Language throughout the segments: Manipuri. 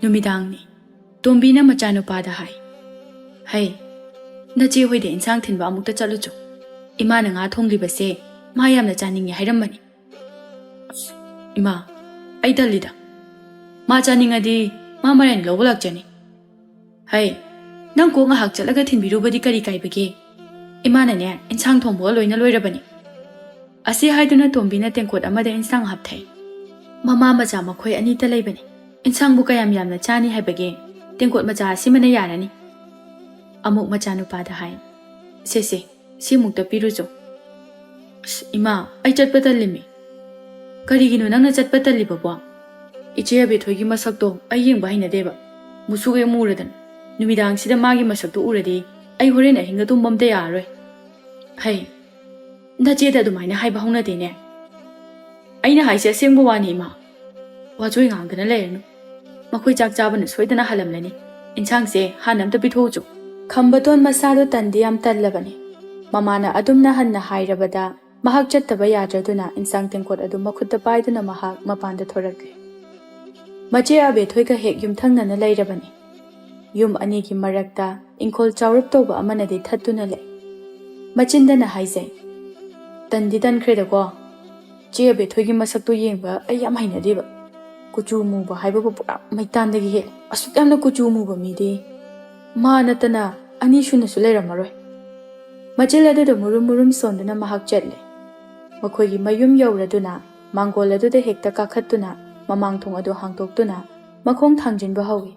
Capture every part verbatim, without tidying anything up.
ꯅꯨꯃꯤꯗꯥꯡꯅꯤ꯫ ꯇꯣꯝꯕꯤꯅ ꯃꯆꯥꯅꯨꯄꯥꯗ ꯍꯥꯏ, "ꯍꯩ, ꯅꯆꯦ ꯍꯣꯏꯗ ꯏꯟꯁꯥꯡ ꯊꯤꯟꯕ ꯑꯃꯨꯛꯇ ꯆꯠꯂꯨꯆꯣ꯫ ꯏꯃꯥꯅ ꯉꯥ ꯊꯣꯡꯂꯤꯕꯁꯦ ꯃꯥ ꯌꯥꯝꯅ ꯆꯥꯅꯤꯡꯉꯤ ꯍꯥꯏꯔꯝꯕꯅꯤ꯫" "ꯑꯁ, ꯏꯃꯥ, ꯑꯩ ꯇꯜꯂꯤꯗ꯫ ꯃꯥ ꯆꯥꯅꯤꯡꯉꯗꯤ ꯃꯥ ꯃꯔꯥꯏꯅ ꯂꯧꯕ ꯂꯥꯛꯆꯅꯤ꯫" "ꯍꯩ, ꯅꯪ ꯀꯣꯛ ꯉꯥꯏꯍꯥꯛ ꯆꯠꯂꯒ ꯊꯤꯟꯕꯤꯔꯨꯕꯗꯤ ꯀꯔꯤ ꯀꯥꯏꯕꯒꯦ? ꯏꯃꯥꯅꯅꯦ ꯏꯟꯁꯥꯡ ꯊꯣꯡꯕꯒ ꯂꯣꯏꯅ ꯂꯣꯏꯔꯕꯅꯤ꯫" ꯑꯁꯤ ꯍꯥꯏꯗꯨꯅ ꯇꯣꯝꯕꯤꯅ ꯇꯦꯡꯀꯣꯠ ꯑꯃꯗ ꯏꯟꯁꯥꯡ ꯍꯥꯞꯊꯩ꯫ ꯃꯃꯥ ꯃꯆꯥ ꯃꯈꯣꯏ ꯑꯅꯤꯇ ꯂꯩꯕꯅꯤ꯫ ꯏꯟꯁꯥꯡꯕꯨ ꯀꯌꯥꯝ ꯌꯥꯝꯅ ꯆꯥꯅꯤ ꯍꯥꯏꯕꯒꯦ? ꯇꯦꯡꯀꯣꯠ ꯃꯆꯥ ꯑꯁꯤꯃꯅ ꯌꯥꯔꯅꯤ꯫ ꯑꯃꯨꯛ ꯃꯆꯥꯅꯨꯄꯥꯗ ꯍꯥꯏ, "ꯁꯦ ꯁꯦ, ꯁꯤꯃꯨꯛꯇ ꯄꯤꯔꯨꯆꯣ꯫" "ꯑꯁ, ꯏꯃꯥ, ꯑꯩ ꯆꯠꯄ ꯇꯜꯂꯤꯃꯤ꯫" "ꯀꯔꯤꯒꯤꯅꯣ ꯅꯪꯅ ꯆꯠꯄ ꯇꯜꯂꯤꯕꯕꯣ?" "ꯏꯆꯦ ꯑꯕꯦꯊꯣꯏꯒꯤ ꯃꯁꯛꯇꯣ ꯑꯩ ꯌꯦꯡꯕ ꯍꯩꯅꯗꯦꯕ꯫ ꯃꯨꯁꯨꯛ ꯍꯦꯛ ꯃꯨꯔꯗꯅ꯫ ꯅꯨꯃꯤꯗꯥꯡꯁꯤꯗ ꯃꯥꯒꯤ ꯃꯁꯛꯇꯣ ꯎꯔꯗꯤ ꯑꯩ ꯍꯣꯔꯦꯟ ꯑꯍꯤꯡꯒ ꯇꯨꯝꯕ ꯑꯝꯇ ꯌꯥꯔꯔꯣꯏ꯫" "ꯍꯩ, ꯅꯆꯦꯗ ꯑꯗꯨꯃꯥꯏꯅ ꯍꯥꯏꯕ ꯍꯧꯅꯗꯦꯅꯦ꯫" "ꯑꯩꯅ ꯍꯥꯏꯁꯦ ꯑꯁꯦꯡꯕ ꯋꯥꯅꯤ, ꯏꯃꯥ꯫ ꯋꯥꯆꯣꯏ ꯉꯥꯡꯗꯅ ꯂꯩꯔꯅꯨ꯫ ꯃꯈꯣꯏ ꯆꯥꯛ ꯆꯥꯕꯅ ꯁꯣꯏꯗꯅ ꯍꯜꯂꯝꯂꯅꯤ꯫ ꯏꯟꯁꯥꯡꯁꯦ ꯍꯥꯟꯅ ꯑꯝꯇ ꯄꯤꯊꯣꯛꯎꯆꯣ꯫" ꯈꯝꯕꯇꯣꯟ ꯃꯁꯥꯗꯣ ꯇꯟꯗꯤ ꯌꯥꯝ ꯇꯜꯂꯕꯅꯤ꯫ ꯃꯃꯥꯅ ꯑꯗꯨꯝꯅ ꯍꯟꯅ ꯍꯥꯏꯔꯕꯗ ꯃꯍꯥꯛ ꯆꯠꯇꯕ ꯌꯥꯗ꯭ꯔꯗꯨꯅ ꯏꯟꯁꯥꯡ ꯇꯦꯡꯀꯣꯠ ꯑꯗꯨ ꯃꯈꯨꯠꯇ ꯄꯥꯏꯗꯨꯅ ꯃꯍꯥꯛ ꯃꯄꯥꯟꯗ ꯊꯣꯔꯛꯂꯦ꯫ ꯃꯆꯦ ꯑꯕꯦꯊꯣꯏꯒ ꯍꯦꯛ ꯌꯨꯝꯊꯪꯅꯅ ꯂꯩꯔꯕꯅꯤ꯫ ꯌꯨꯝ ꯑꯅꯤꯒꯤ ꯃꯔꯛꯇ ꯏꯪꯈꯣꯜ ꯆꯥꯎꯔꯞ ꯇꯧꯕ ꯑꯃꯅꯗꯤ ꯊꯠꯇꯨꯅ ꯂꯩ꯫ ꯃꯆꯤꯟꯗꯅ ꯍꯥꯏꯖꯩ, "ꯇꯟꯗꯤ ꯇꯟꯈ꯭ꯔꯦꯗꯀꯣ꯫ ꯆꯦ ꯑꯕꯦꯊꯣꯏꯒꯤ ꯃꯁꯛꯇꯣ ꯌꯦꯡꯕ ꯑꯩ ꯌꯥꯝ ꯍꯩꯅꯗꯦꯕ꯫ ꯀꯨꯆꯨ ꯃꯨꯕ ꯍꯥꯏꯕꯕꯨ ꯄꯨꯔꯥ ꯃꯩꯇꯥꯟꯗꯒꯤ ꯍꯦꯜꯂꯦ꯫ ꯑꯁꯨꯛ ꯌꯥꯝꯅ ꯀꯨꯆꯨ ꯃꯨꯕ ꯃꯤꯗꯤ ꯃꯥ ꯅꯠꯇꯅ ꯑꯅꯤ ꯁꯨꯅꯁꯨ ꯂꯩꯔꯝꯃꯔꯣꯏ꯫" ꯃꯆꯤꯜ ꯑꯗꯨꯗ ꯃꯨꯔꯨꯝ ꯃꯨꯔꯨꯝ ꯁꯣꯟꯗꯨꯅ ꯃꯍꯥꯛ ꯆꯠꯂꯦ꯫ ꯃꯈꯣꯏꯒꯤ ꯃꯌꯨꯝ ꯌꯧꯔꯗꯨꯅ ꯃꯥꯡꯒꯣꯜ ꯑꯗꯨꯗ ꯍꯦꯛꯇ ꯀꯥꯈꯠꯇꯨꯅ ꯃꯃꯥꯡ ꯊꯣꯡ ꯑꯗꯨ ꯍꯥꯡꯗꯣꯛꯇꯨꯅ ꯃꯈꯣꯡ ꯊꯥꯡꯖꯤꯟꯕ ꯍꯧꯏ꯫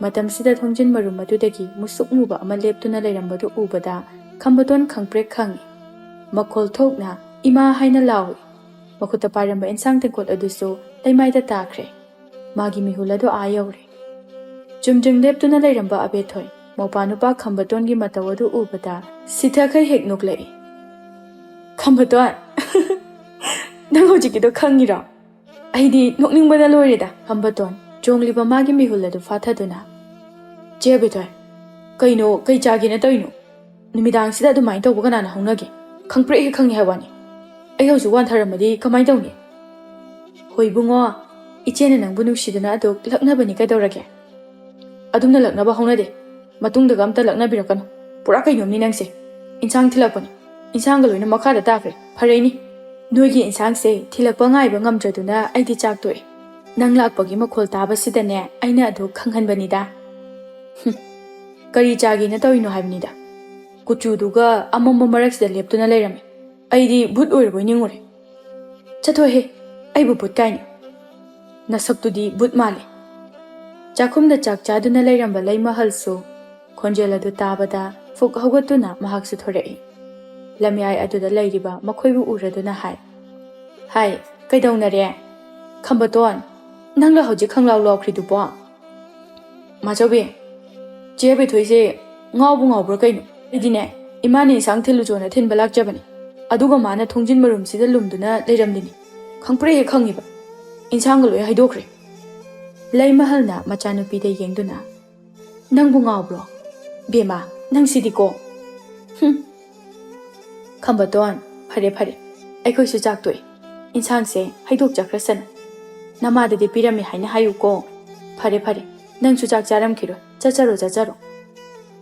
ꯃꯇꯝꯁꯤꯗ ꯊꯣꯡꯖꯤꯟ ꯃꯔꯨꯝ ꯑꯗꯨꯗꯒꯤ ꯃꯨꯁꯨꯛ ꯃꯨꯕ ꯑꯃ ꯂꯦꯞꯇꯨꯅ ꯂꯩꯔꯝꯕꯗꯨ ꯎꯕꯗ ꯈꯝꯕꯇꯣꯟ ꯈꯪꯄ꯭ꯔꯦꯛ ꯈꯪꯏ꯫ ꯃꯈꯣꯜ ꯊꯣꯛꯅ "ꯏꯃꯥ" ꯍꯥꯏꯅ ꯂꯥꯎꯏ꯫ ꯃꯈꯨꯠꯇ ꯄꯥꯏꯔꯝꯕ ꯏꯟꯁꯥꯡ ꯇꯦꯡꯀꯣꯠ ꯑꯗꯨꯁꯨ ꯂꯩꯃꯥꯏꯗ ꯇꯥꯈ꯭ꯔꯦ꯫ ꯃꯥꯒꯤ ꯃꯤꯍꯨꯜ ꯑꯗꯨ ꯑꯥ ꯌꯧꯔꯦ꯫ ꯆꯨꯝꯗ꯭ꯔꯤꯡ ꯂꯦꯞꯇꯨꯅ ꯂꯩꯔꯝꯕ ꯑꯕꯦꯊꯣꯏ ꯃꯧꯄꯥ ꯅꯨꯄꯥ ꯈꯝꯕꯇꯣꯟꯒꯤ ꯃꯇꯧ ꯑꯗꯨ ꯎꯕꯗ ꯁꯤꯊꯈꯩ ꯍꯦꯛ ꯅꯣꯛꯂꯛꯏ꯫ "ꯈꯝꯕꯇꯣꯟ, ꯅꯪ ꯍꯧꯖꯤꯛꯀꯤꯗꯣ ꯈꯪꯉꯤꯔꯣ? ꯑꯩꯗꯤ ꯅꯣꯛꯅꯤꯡꯕꯅ ꯂꯣꯏꯔꯦꯗ꯫" ꯈꯝꯕꯇꯣꯟ ꯆꯣꯡꯂꯤꯕ ꯃꯥꯒꯤ ꯃꯤꯍꯨꯜ ꯑꯗꯨ ꯐꯥꯊꯗꯨꯅ, "ꯆꯦ ꯑꯕꯦꯊꯣꯏ, ꯀꯩꯅꯣ, ꯀꯩ ꯆꯥꯒꯦꯅ ꯇꯧꯔꯤꯅꯣ? ꯅꯨꯃꯤꯗꯥꯡꯁꯤꯗ ꯑꯗꯨꯃꯥꯏꯅ ꯇꯧꯕ ꯀꯅꯥꯅ ꯍꯧꯅꯒꯦ? ꯈꯪꯄ꯭ꯔꯦꯛ ꯍꯦꯛ ꯈꯪꯉꯦ ꯍꯥꯏ ꯋꯥꯅꯤ꯫ ꯑꯩ ꯍꯧꯖꯤꯛ ꯋꯥꯟꯊꯔꯝꯃꯗꯤ ꯀꯃꯥꯏꯅ ꯇꯧꯅꯤ?" "ꯍꯣꯏ ꯏꯕꯨꯡꯉꯣ, ꯏꯆꯦꯅ ꯅꯪꯕꯨ ꯅꯨꯡꯁꯤꯗꯨꯅ ꯑꯗꯨꯛ ꯂꯛꯅꯕꯅꯤ ꯀꯩꯗꯧꯔꯒꯦ? ꯑꯗꯨꯝꯅ ꯂꯛꯅꯕ ꯍꯧꯅꯗꯦ꯫ ꯃꯇꯨꯡꯗꯒ ꯑꯝꯇ ꯂꯛꯅꯕꯤꯔꯛꯀꯅꯨ꯫ ꯄꯨꯔꯥ ꯀꯩꯅꯣꯝꯅꯤ ꯅꯪꯁꯦ꯫ ꯏꯟꯁꯥꯡ ꯊꯤꯜꯂꯛꯄꯅꯤ꯫ ꯏꯟꯁꯥꯡꯒ ꯂꯣꯏꯅ ꯃꯈꯥꯗ ꯇꯥꯈ꯭ꯔꯦ꯫ ꯐꯔꯦꯅꯤ꯫ ꯅꯣꯏꯒꯤ ꯏꯟꯁꯥꯡꯁꯦ ꯊꯤꯜꯂꯛꯄ ꯉꯥꯏꯕ ꯉꯝꯗ꯭ꯔꯗꯨꯅ ꯑꯩꯗꯤ ꯆꯥꯛ ꯇꯣꯛꯑꯦ꯫ ꯅꯪ ꯂꯥꯛꯄꯒꯤ ꯃꯈꯣꯜ ꯇꯥꯕꯁꯤꯗꯅꯦ ꯑꯩꯅ ꯑꯗꯨ ꯈꯪꯍꯟꯕꯅꯤꯗ꯫ ꯍꯨꯝ꯫ ꯀꯔꯤ ꯆꯥꯒꯦꯅ ꯇꯧꯔꯤꯅꯣ ꯍꯥꯏꯕꯅꯤꯗ꯫ ꯀꯨꯆꯨꯗꯨꯒ ꯑꯃꯝꯕ ꯃꯔꯛꯁꯤꯗ ꯂꯦꯞꯇꯨꯅ ꯂꯩꯔꯝꯃꯦ꯫ ꯑꯩꯗꯤ ꯚꯨꯠ ꯑꯣꯏꯔꯕꯣꯏ ꯅꯤꯡꯉꯨꯔꯦ꯫ ꯆꯠꯊꯣꯛꯍꯦ꯫ ꯑꯩꯕꯨ ꯚꯨꯠ ꯀꯥꯏꯅ꯫ ꯅꯁꯛꯇꯨꯗꯤ ꯚꯨꯠ ꯃꯥꯜꯂꯦ꯫ ꯆꯥꯛꯈꯨꯝꯗ ꯆꯥꯛ ꯆꯥꯗꯨꯅ ꯂꯩꯔꯝꯕ ꯂꯩꯃꯍꯜꯁꯨ ꯈꯣꯟꯖꯦꯜ ꯑꯗꯨ ꯇꯥꯕꯗ ꯐꯨꯛ ꯍꯧꯒꯠꯇꯨꯅ ꯃꯍꯥꯛꯁꯨ ꯊꯣꯔꯛꯏ꯫ ꯂꯝꯌꯥꯏ ꯑꯗꯨꯗ ꯂꯩꯔꯤꯕ ꯃꯈꯣꯏꯕꯨ ꯎꯔꯗꯨꯅ ꯍꯥꯏ, "ꯍꯥꯏ, ꯀꯩꯗꯧꯅꯔꯦ? ꯈꯝꯕꯇꯣꯟ, ꯅꯪꯂ ꯍꯧꯖꯤꯛ ꯈꯪꯂꯥꯎ ꯂꯥꯎꯈ꯭ꯔꯤꯗꯨꯕꯣ?" "ꯃꯥꯆꯧꯕꯤ, ꯆꯦ ꯕꯦꯊꯣꯏꯁꯦ ꯉꯥꯎꯕꯨ ꯉꯥꯎꯕ꯭ꯔꯥ ꯀꯩꯅꯣ? ꯑꯩꯗꯤꯅꯦ, ꯏꯃꯥꯅ ꯏꯟꯁꯥꯡ ꯊꯤꯜꯂꯨꯆꯣꯅ ꯊꯤꯟꯕ ꯂꯥꯛꯆꯕꯅꯤ, ꯑꯗꯨꯒ ꯃꯥꯅ ꯊꯣꯡꯖꯤꯟ ꯃꯔꯨꯝꯁꯤꯗ ꯂꯨꯝꯗꯨꯅ ꯂꯩꯔꯝꯂꯤꯅꯤ꯫ ꯈꯪꯄ꯭ꯔꯦꯛ ꯍꯦꯛ ꯈꯪꯉꯤꯕ꯫ ꯏꯟꯁꯥꯡꯒ ꯂꯣꯏ ꯍꯩꯗꯣꯛꯈ꯭ꯔꯦ꯫" ꯂꯩꯃꯍꯜꯅ ꯃꯆꯥꯅꯨꯄꯤꯗ ꯌꯦꯡꯗꯨꯅ, "ꯅꯪꯕꯨ ꯉꯥꯎꯕ꯭ꯔꯣ? ꯕꯦꯝꯃ, ꯅꯪꯁꯤꯗꯤꯀꯣ꯫ ꯍꯨꯝ꯫ ꯈꯝꯕꯇꯣꯟ, ꯐꯔꯦ, ꯐꯔꯦ꯫ ꯑꯩꯈꯣꯏꯁꯨ ꯆꯥꯛ ꯇꯣꯛꯑꯦ꯫ ꯏꯟꯁꯥꯡꯁꯦ ꯍꯩꯗꯣꯛꯆꯈ꯭ꯔꯁꯅꯨ꯫ ꯅꯃꯥꯗꯗꯤ ꯄꯤꯔꯝꯃꯦ ꯍꯥꯏꯅ ꯍꯥꯏꯌꯨꯀꯣ꯫ ꯐꯔꯦ, ꯐꯔꯦ꯫ ꯅꯪꯁꯨ ꯆꯥꯛ ꯆꯥꯔꯝꯈꯤꯔꯣꯏ꯫ ꯆꯠꯆꯔꯣ, ꯆꯠꯆꯔꯣ꯫"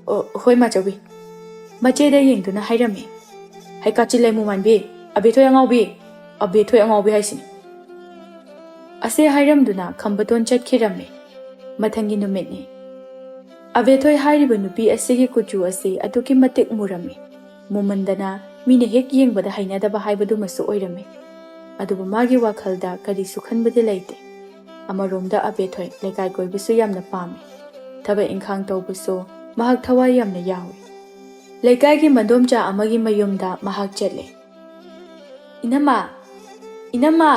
"ꯑꯣ, ꯍꯣꯏ, ꯃꯥꯆꯧꯕꯤ꯫" ꯃꯆꯦꯗ ꯌꯦꯡꯗꯨꯅ ꯍꯥꯏꯔꯝꯃꯤ꯫ "ꯍꯩ ꯀꯥꯆꯤꯜ ꯂꯩ ꯃꯨꯃꯥꯟꯕꯤ, ꯑꯕꯦꯊꯣꯏ ꯑꯉꯥꯎꯕꯤ, ꯑꯕꯦꯊꯣꯏ ꯑꯉꯥꯎꯕꯤ ꯍꯥꯏꯁꯤꯅꯤ꯫" ꯑꯁꯦ ꯍꯥꯏꯔꯝꯗꯨꯅ ꯈꯝꯕꯇꯣꯟ ꯆꯠꯈꯤꯔꯝꯃꯤ꯫ ꯃꯊꯪꯒꯤ ꯅꯨꯃꯤꯠꯅꯤ꯫ ꯑꯕꯦꯊꯣꯏ ꯍꯥꯏꯔꯤꯕ ꯅꯨꯄꯤ ꯑꯁꯤꯒꯤ ꯀꯨꯆꯨ ꯑꯁꯤ ꯑꯗꯨꯛꯀꯤ ꯃꯇꯤꯛ ꯃꯨꯔꯝꯃꯤ꯫ ꯃꯨꯃꯟꯗꯅ ꯃꯤꯅ ꯍꯦꯛ ꯌꯦꯡꯕꯗ ꯍꯩꯅꯗꯕ ꯍꯥꯏꯕꯗꯨꯃꯁꯨ ꯑꯣꯏꯔꯝꯃꯤ꯫ ꯑꯗꯨꯕꯨ ꯃꯥꯒꯤ ꯋꯥꯈꯜꯗ ꯀꯔꯤꯁꯨ ꯈꯟꯕꯗꯤ ꯂꯩꯇꯦ꯫ ꯑꯃꯔꯣꯝꯗ ꯑꯕꯦꯊꯣꯏ ꯂꯩꯀꯥꯏ ꯀꯣꯏꯕꯁꯨ ꯌꯥꯝꯅ ꯄꯥꯝꯃꯤ꯫ ꯊꯕꯛ ꯏꯪꯈꯥꯡ ꯇꯧꯕꯁꯨ ꯃꯍꯥꯛ ꯊꯋꯥꯏ ꯌꯥꯝꯅ ꯌꯥꯎꯏ꯫ ꯂꯩꯀꯥꯏꯒꯤ ꯃꯗꯣꯝꯆꯥ ꯑꯃꯒꯤ ꯃꯌꯨꯝꯗ ꯃꯍꯥꯛ ꯆꯠꯂꯦ꯫ "ꯏꯅꯝꯃ! ꯏꯅꯝꯃ!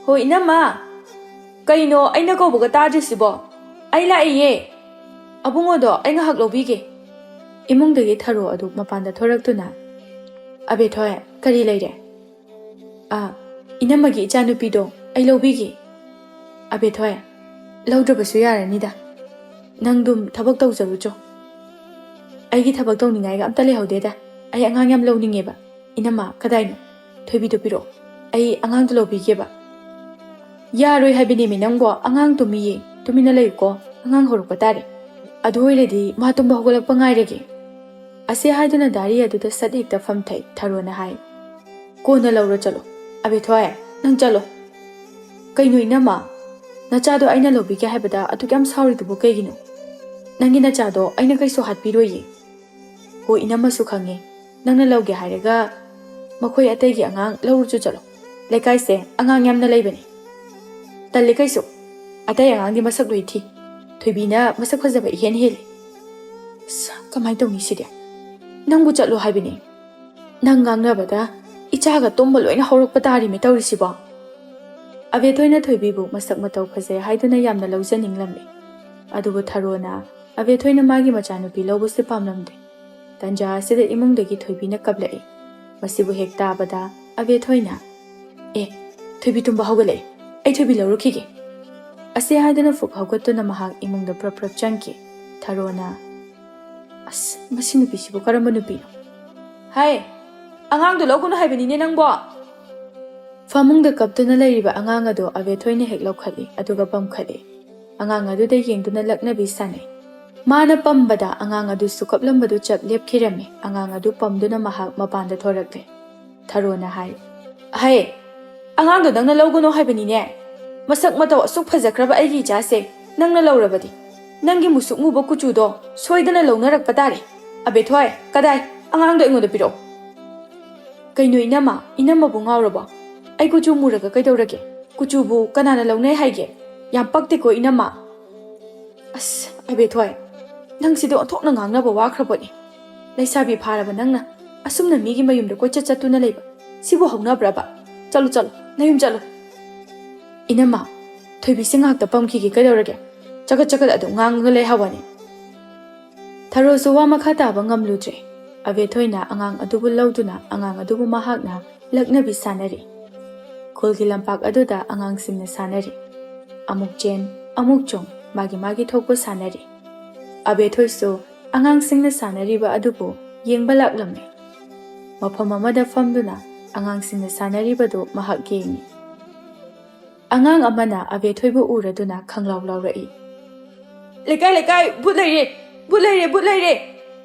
ꯍꯣ, ꯏꯅꯝꯃ! ꯀꯩꯅꯣ ꯑꯩꯅ ꯀꯧꯕꯒ ꯇꯥꯗ꯭ꯔꯤꯁꯤꯕꯣ? ꯑꯩ ꯂꯥꯛꯏꯌꯦ꯫ ꯑꯕꯨꯡꯉꯣꯗꯣ ꯑꯩ ꯉꯥꯏꯍꯥꯛ ꯂꯧꯕꯤꯒꯦ꯫" ꯏꯃꯨꯡꯗꯒꯤ ꯊꯔꯣ ꯑꯗꯨ ꯃꯄꯥꯟꯗ ꯊꯣꯔꯛꯇꯨꯅ, "ꯑꯕꯦꯊꯣꯏ, ꯀꯔꯤ ꯂꯩꯔꯦ?" "ꯑ, ꯏꯅꯝꯃꯒꯤ ꯏꯆꯥꯅꯨꯄꯤꯗꯣ ꯑꯩ ꯂꯧꯕꯤꯒꯦ꯫" "ꯑꯕꯦꯊꯣꯏ, ꯂꯧꯗ꯭ꯔꯕꯁꯨ ꯌꯥꯔꯅꯤꯗ꯫ ꯅꯪꯗꯨꯝ ꯊꯕꯛ ꯇꯧꯖꯔꯨꯆꯣ꯫" "ꯑꯩꯒꯤ ꯊꯕꯛ ꯇꯧꯅꯤꯡꯉꯥꯏꯒ ꯑꯝꯇ ꯂꯩꯍꯧꯗꯦꯗ꯫ ꯑꯩ ꯑꯉꯥꯡ ꯌꯥꯝ ꯂꯧꯅꯤꯡꯉꯦꯕ꯫ ꯏꯅꯝꯃ, ꯀꯗꯥꯏꯅꯣ? ꯊꯣꯏꯕꯤꯗꯣ ꯄꯤꯔꯛꯑꯣ꯫ ꯑꯩ ꯑꯉꯥꯡꯗꯣ ꯂꯧꯕꯤꯒꯦꯕ꯫" "ꯌꯥꯔꯣꯏ ꯍꯥꯏꯕꯅꯦꯃꯤ ꯅꯪꯕꯣ, ꯑꯉꯥꯡ ꯇꯨꯝꯃꯤꯌꯦ, ꯇꯨꯃꯤꯟꯅ ꯂꯩꯌꯨꯀꯣ, ꯑꯉꯥꯡ ꯍꯧꯔꯛꯄ ꯇꯥꯔꯦ꯫ ꯑꯗꯨ ꯑꯣꯏꯔꯗꯤ ꯃꯥ ꯇꯨꯝꯕ ꯍꯧꯒꯠꯂꯛꯄ ꯉꯥꯏꯔꯒꯦ"꯫ ꯑꯁꯤ ꯍꯥꯏꯗꯨꯅ ꯗꯥꯔꯤ ꯑꯗꯨꯗ ꯁꯠ ꯍꯦꯛꯇ ꯐꯝꯊꯩ꯫ ꯊꯔꯣꯅ ꯍꯥꯏ, "ꯀꯣꯟꯅ ꯂꯧꯔꯣ ꯆꯠꯂꯣ꯫ ꯑꯕꯦꯊꯣꯏ, ꯅꯪ ꯆꯠꯂꯣ"꯫ "ꯀꯩꯅꯣ ꯏꯅꯝꯃ? ꯅꯆꯥꯗꯣ ꯑꯩꯅ ꯂꯧꯕꯤꯒꯦ ꯍꯥꯏꯕꯗ ꯑꯗꯨꯛ ꯌꯥꯝ ꯁꯥꯎꯔꯤꯗꯨꯕꯨ ꯀꯩꯒꯤꯅꯣ? ꯅꯪꯒꯤ ꯅꯆꯥꯗꯣ ꯑꯩꯅ ꯀꯩꯁꯨ ꯍꯥꯠꯄꯤꯔꯣꯏꯌꯦ"꯫ "ꯍꯣ, ꯏꯅꯝꯃꯁꯨ ꯈꯪꯉꯦ꯫ ꯅꯪꯅ ꯂꯧꯒꯦ ꯍꯥꯏꯔꯒ ꯃꯈꯣꯏ ꯑꯇꯩꯒꯤ ꯑꯉꯥꯡ ꯂꯧꯔꯨꯆꯣ ꯆꯠꯂꯣ꯫ ꯂꯩꯀꯥꯏꯁꯦ ꯑꯉꯥꯡ ꯌꯥꯝꯅ ꯂꯩꯕꯅꯦ"꯫ "ꯇꯜꯂꯦ ꯀꯩꯁꯨ꯫ ꯑꯇꯩ ꯑꯉꯥꯡꯗꯤ ꯃꯁꯛ ꯂꯣꯏ ꯊꯤ꯫ ꯊꯣꯏꯕꯤꯅ ꯃꯁꯛ ꯐꯖꯕ ꯏꯍꯦꯟ ꯍꯦꯜꯂꯤ꯫ ꯑꯁ, ꯀꯃꯥꯏꯅ ꯇꯧꯅꯤ ꯁꯤꯗꯤ? ꯅꯪꯕꯨ ꯆꯠꯂꯣ ꯍꯥꯏꯕꯅꯦ꯫ ꯅꯪ ꯉꯥꯡꯅꯕꯗ ꯏꯆꯥꯒ ꯇꯨꯝꯕ ꯂꯣꯏꯅ ꯍꯧꯔꯛꯄ ꯇꯥꯔꯤꯃꯦ ꯇꯧꯔꯤꯁꯤꯕꯣ"꯫ ꯑꯕꯦꯊꯣꯏꯅ ꯊꯣꯏꯕꯤꯕꯨ ꯃꯁꯛ ꯃꯇꯧ ꯐꯖꯩ ꯍꯥꯏꯗꯨꯅ ꯌꯥꯝꯅ ꯂꯧꯖꯅꯤꯡꯂꯝꯃꯤ꯫ ꯑꯗꯨꯕꯨ ꯊꯔꯣꯅ ꯑꯕꯦꯊꯣꯏꯅ ꯃꯥꯒꯤ ꯃꯆꯥꯅꯨꯄꯤ ꯂꯧꯕꯁꯦ ꯄꯥꯝꯂꯝꯗꯦ꯫ ꯇꯟꯖꯥ ꯑꯁꯤꯗ ꯏꯃꯨꯡꯗꯒꯤ ꯊꯣꯏꯕꯤꯅ ꯀꯞꯂꯛꯏ꯫ ꯃꯁꯤꯕꯨ ꯍꯦꯛ ꯇꯥꯕꯗ ꯑꯕꯦꯊꯣꯏꯅ, "ꯑꯦ, ꯊꯣꯏꯕꯤ ꯇꯨꯝꯕ ꯍꯧꯒꯠꯂꯛꯏ꯫ ꯑꯩ ꯊꯣꯏꯕꯤ ꯂꯧꯔꯨꯈꯤꯒꯦ"꯫ ꯑꯁꯤ ꯍꯥꯏꯗꯨꯅ ꯐꯨꯛ ꯍꯧꯒꯠꯇꯨꯅ ꯃꯍꯥꯛ ꯏꯃꯨꯡꯗ ꯄ꯭ꯔꯞ ꯄ꯭ꯔꯞ ꯆꯪꯈꯤ꯫ ꯊꯔꯣꯅ, "ꯑꯁ, ꯃꯁꯤ ꯅꯨꯄꯤꯁꯤꯕꯨ ꯀꯔꯝꯕ ꯅꯨꯄꯤꯅꯣ? ꯍꯥꯏ, ꯑꯉꯥꯡꯗꯣ ꯂꯧꯒꯅꯨ ꯍꯥꯏꯕꯅꯤꯅꯦ ꯅꯪꯕꯣ!" ꯐꯃꯨꯡꯗ ꯀꯞꯇꯨꯅ ꯂꯩꯔꯤꯕ ꯑꯉꯥꯡ ꯑꯗꯨ ꯑꯕꯦꯊꯣꯏꯅ ꯍꯦꯛ ꯂꯧꯈꯠꯂꯤ, ꯑꯗꯨꯒ ꯄꯝꯈꯠꯂꯤ꯫ ꯑꯉꯥꯡ ꯑꯗꯨꯗ ꯌꯦꯡꯗꯨꯅ ꯂꯛꯅꯕꯤ ꯁꯥꯟꯅꯩ꯫ ꯃꯥꯅ ꯄꯝꯕꯗ ꯑꯉꯥꯡ ꯑꯗꯨꯁꯨ ꯀꯞꯂꯝꯕꯗꯨ ꯆꯞ ꯂꯦꯞꯈꯤꯔꯝꯃꯤ꯫ ꯑꯉꯥꯡ ꯑꯗꯨ ꯄꯝꯗꯨꯅ ꯃꯍꯥꯛ ꯃꯄꯥꯟꯗ ꯊꯣꯔꯛꯂꯦ꯫ ꯊꯔꯣꯅ ꯍꯥꯏ, "ꯍꯦ, ꯑꯉꯥꯡꯗꯣ ꯅꯪꯅ ꯂꯧꯒꯅꯣ ꯍꯥꯏꯕꯅꯤꯅꯦ꯫ ꯃꯁꯛ ꯃꯇꯧ ꯑꯁꯨꯛ ꯐꯖꯈ꯭ꯔꯕ ꯑꯩꯒꯤ ꯏꯆꯥꯁꯦ ꯅꯪꯅ ꯂꯧꯔꯕꯗꯤ, ꯅꯪꯒꯤ ꯃꯨꯁꯨꯛ ꯃꯨꯕ ꯀꯨꯆꯨꯗꯣ ꯁꯣꯏꯗꯅ ꯂꯧꯅꯔꯛꯄ ꯇꯥꯔꯦ꯫ ꯑꯕꯦꯊꯣꯏ, ꯀꯗꯥꯏ? ꯑꯉꯥꯡꯗꯣ ꯑꯩꯉꯣꯟꯗ ꯄꯤꯔꯛꯑꯣ"꯫ "ꯀꯩꯅꯣ ꯏꯅꯝꯃ? ꯏꯅꯝꯃꯕꯨ ꯉꯥꯎꯔꯕꯣ? ꯑꯩ ꯀꯨꯆꯨ ꯃꯨꯔꯒ ꯀꯩꯗꯧꯔꯒꯦ? ꯀꯨꯆꯨꯕꯨ ꯀꯅꯥꯅ ꯂꯧꯅꯩ ꯍꯥꯏꯒꯦ? ꯌꯥꯝ ꯄꯛꯇꯦꯀꯣ ꯏꯅꯝꯃ"꯫ "ꯑꯁ, ꯑꯕꯦꯊꯣꯏ, ꯅꯪꯁꯤꯗꯤ ꯑꯣꯟꯊꯣꯛꯅ ꯉꯥꯡꯅꯕ ꯋꯥꯈ꯭ꯔꯕꯣꯅꯦ꯫ ꯂꯩꯁꯥꯕꯤ ꯐꯥꯔꯕ ꯅꯪꯅ ꯑꯁꯨꯝꯅ ꯃꯤꯒꯤ ꯃꯌꯨꯝꯗ ꯀꯣꯏꯆꯠ ꯆꯠꯇꯨꯅ ꯂꯩꯕ, ꯁꯤꯕꯨ ꯍꯧꯅꯕ꯭ꯔꯕ? ꯆꯠꯂꯨ, ꯆꯠꯂꯨ, ꯅꯌꯨꯝ ꯆꯠꯂꯨ"꯫ "ꯏꯅꯝꯃ, ꯊꯣꯏꯕꯤꯁꯦ ꯉꯥꯛꯇ ꯄꯝꯈꯤꯒꯦ, ꯀꯩꯗꯧꯔꯒꯦ? ꯆꯒꯠ ꯆꯒꯠ ꯑꯗꯨꯝ ꯉꯥꯡꯉꯒ ꯂꯩ ꯍꯥꯏꯋꯥꯅꯤ"꯫ ꯊꯔꯣꯁꯨ ꯋꯥ ꯃꯈꯥ ꯇꯥꯕ ꯉꯝꯂꯨꯗ꯭ꯔꯦ꯫ ꯑꯕꯦꯊꯣꯏꯅ ꯑꯉꯥꯡ ꯑꯗꯨꯕꯨ ꯂꯧꯗꯨꯅ ꯑꯉꯥꯡ ꯑꯗꯨꯕꯨ ꯃꯍꯥꯛꯅ ꯂꯛꯅꯕꯤ ꯁꯥꯟꯅꯔꯤ꯫ ꯈꯨꯜꯒꯤ ꯂꯝꯄꯥꯛ ꯑꯗꯨꯗ ꯑꯉꯥꯡꯁꯤꯡꯅ ꯁꯥꯟꯅꯔꯤ꯫ ꯑꯃꯨꯛ ꯆꯦꯟ, ꯑꯃꯨꯛ ꯆꯣꯡ, ꯃꯥꯒꯤ ꯃꯥꯒꯤ ꯊꯣꯛꯄ ꯁꯥꯟꯅꯔꯤ꯫ ꯑꯕꯦꯊꯣꯏꯁꯨ ꯑꯉꯥꯡꯁꯤꯡꯅ ꯁꯥꯟꯅꯔꯤꯕ ꯑꯗꯨꯕꯨ ꯌꯦꯡꯕ ꯂꯥꯛꯂꯝꯃꯤ꯫ ꯃꯐꯝ ꯑꯃꯗ ꯐꯝꯗꯨꯅ ꯑꯉꯥꯡꯁꯤꯡꯅ ꯁꯥꯟꯅꯔꯤꯕꯗꯨ ꯃꯍꯥꯛ ꯌꯦꯡꯉꯤ꯫ ꯑꯉꯥꯡ ꯑꯃꯅ ꯑꯕꯦꯊꯣꯏꯕꯨ ꯎꯔꯗꯨꯅ ꯈꯪꯂꯥꯎ ꯂꯥꯎꯔꯛꯏ꯫ "ꯂꯩꯀꯥꯏ, ꯂꯩꯀꯥꯏ, ꯚꯨꯠ ꯂꯩꯔꯦ! ꯚꯨꯠ ꯂꯩꯔꯦ! ꯚꯨꯠ ꯂꯩꯔꯦ!"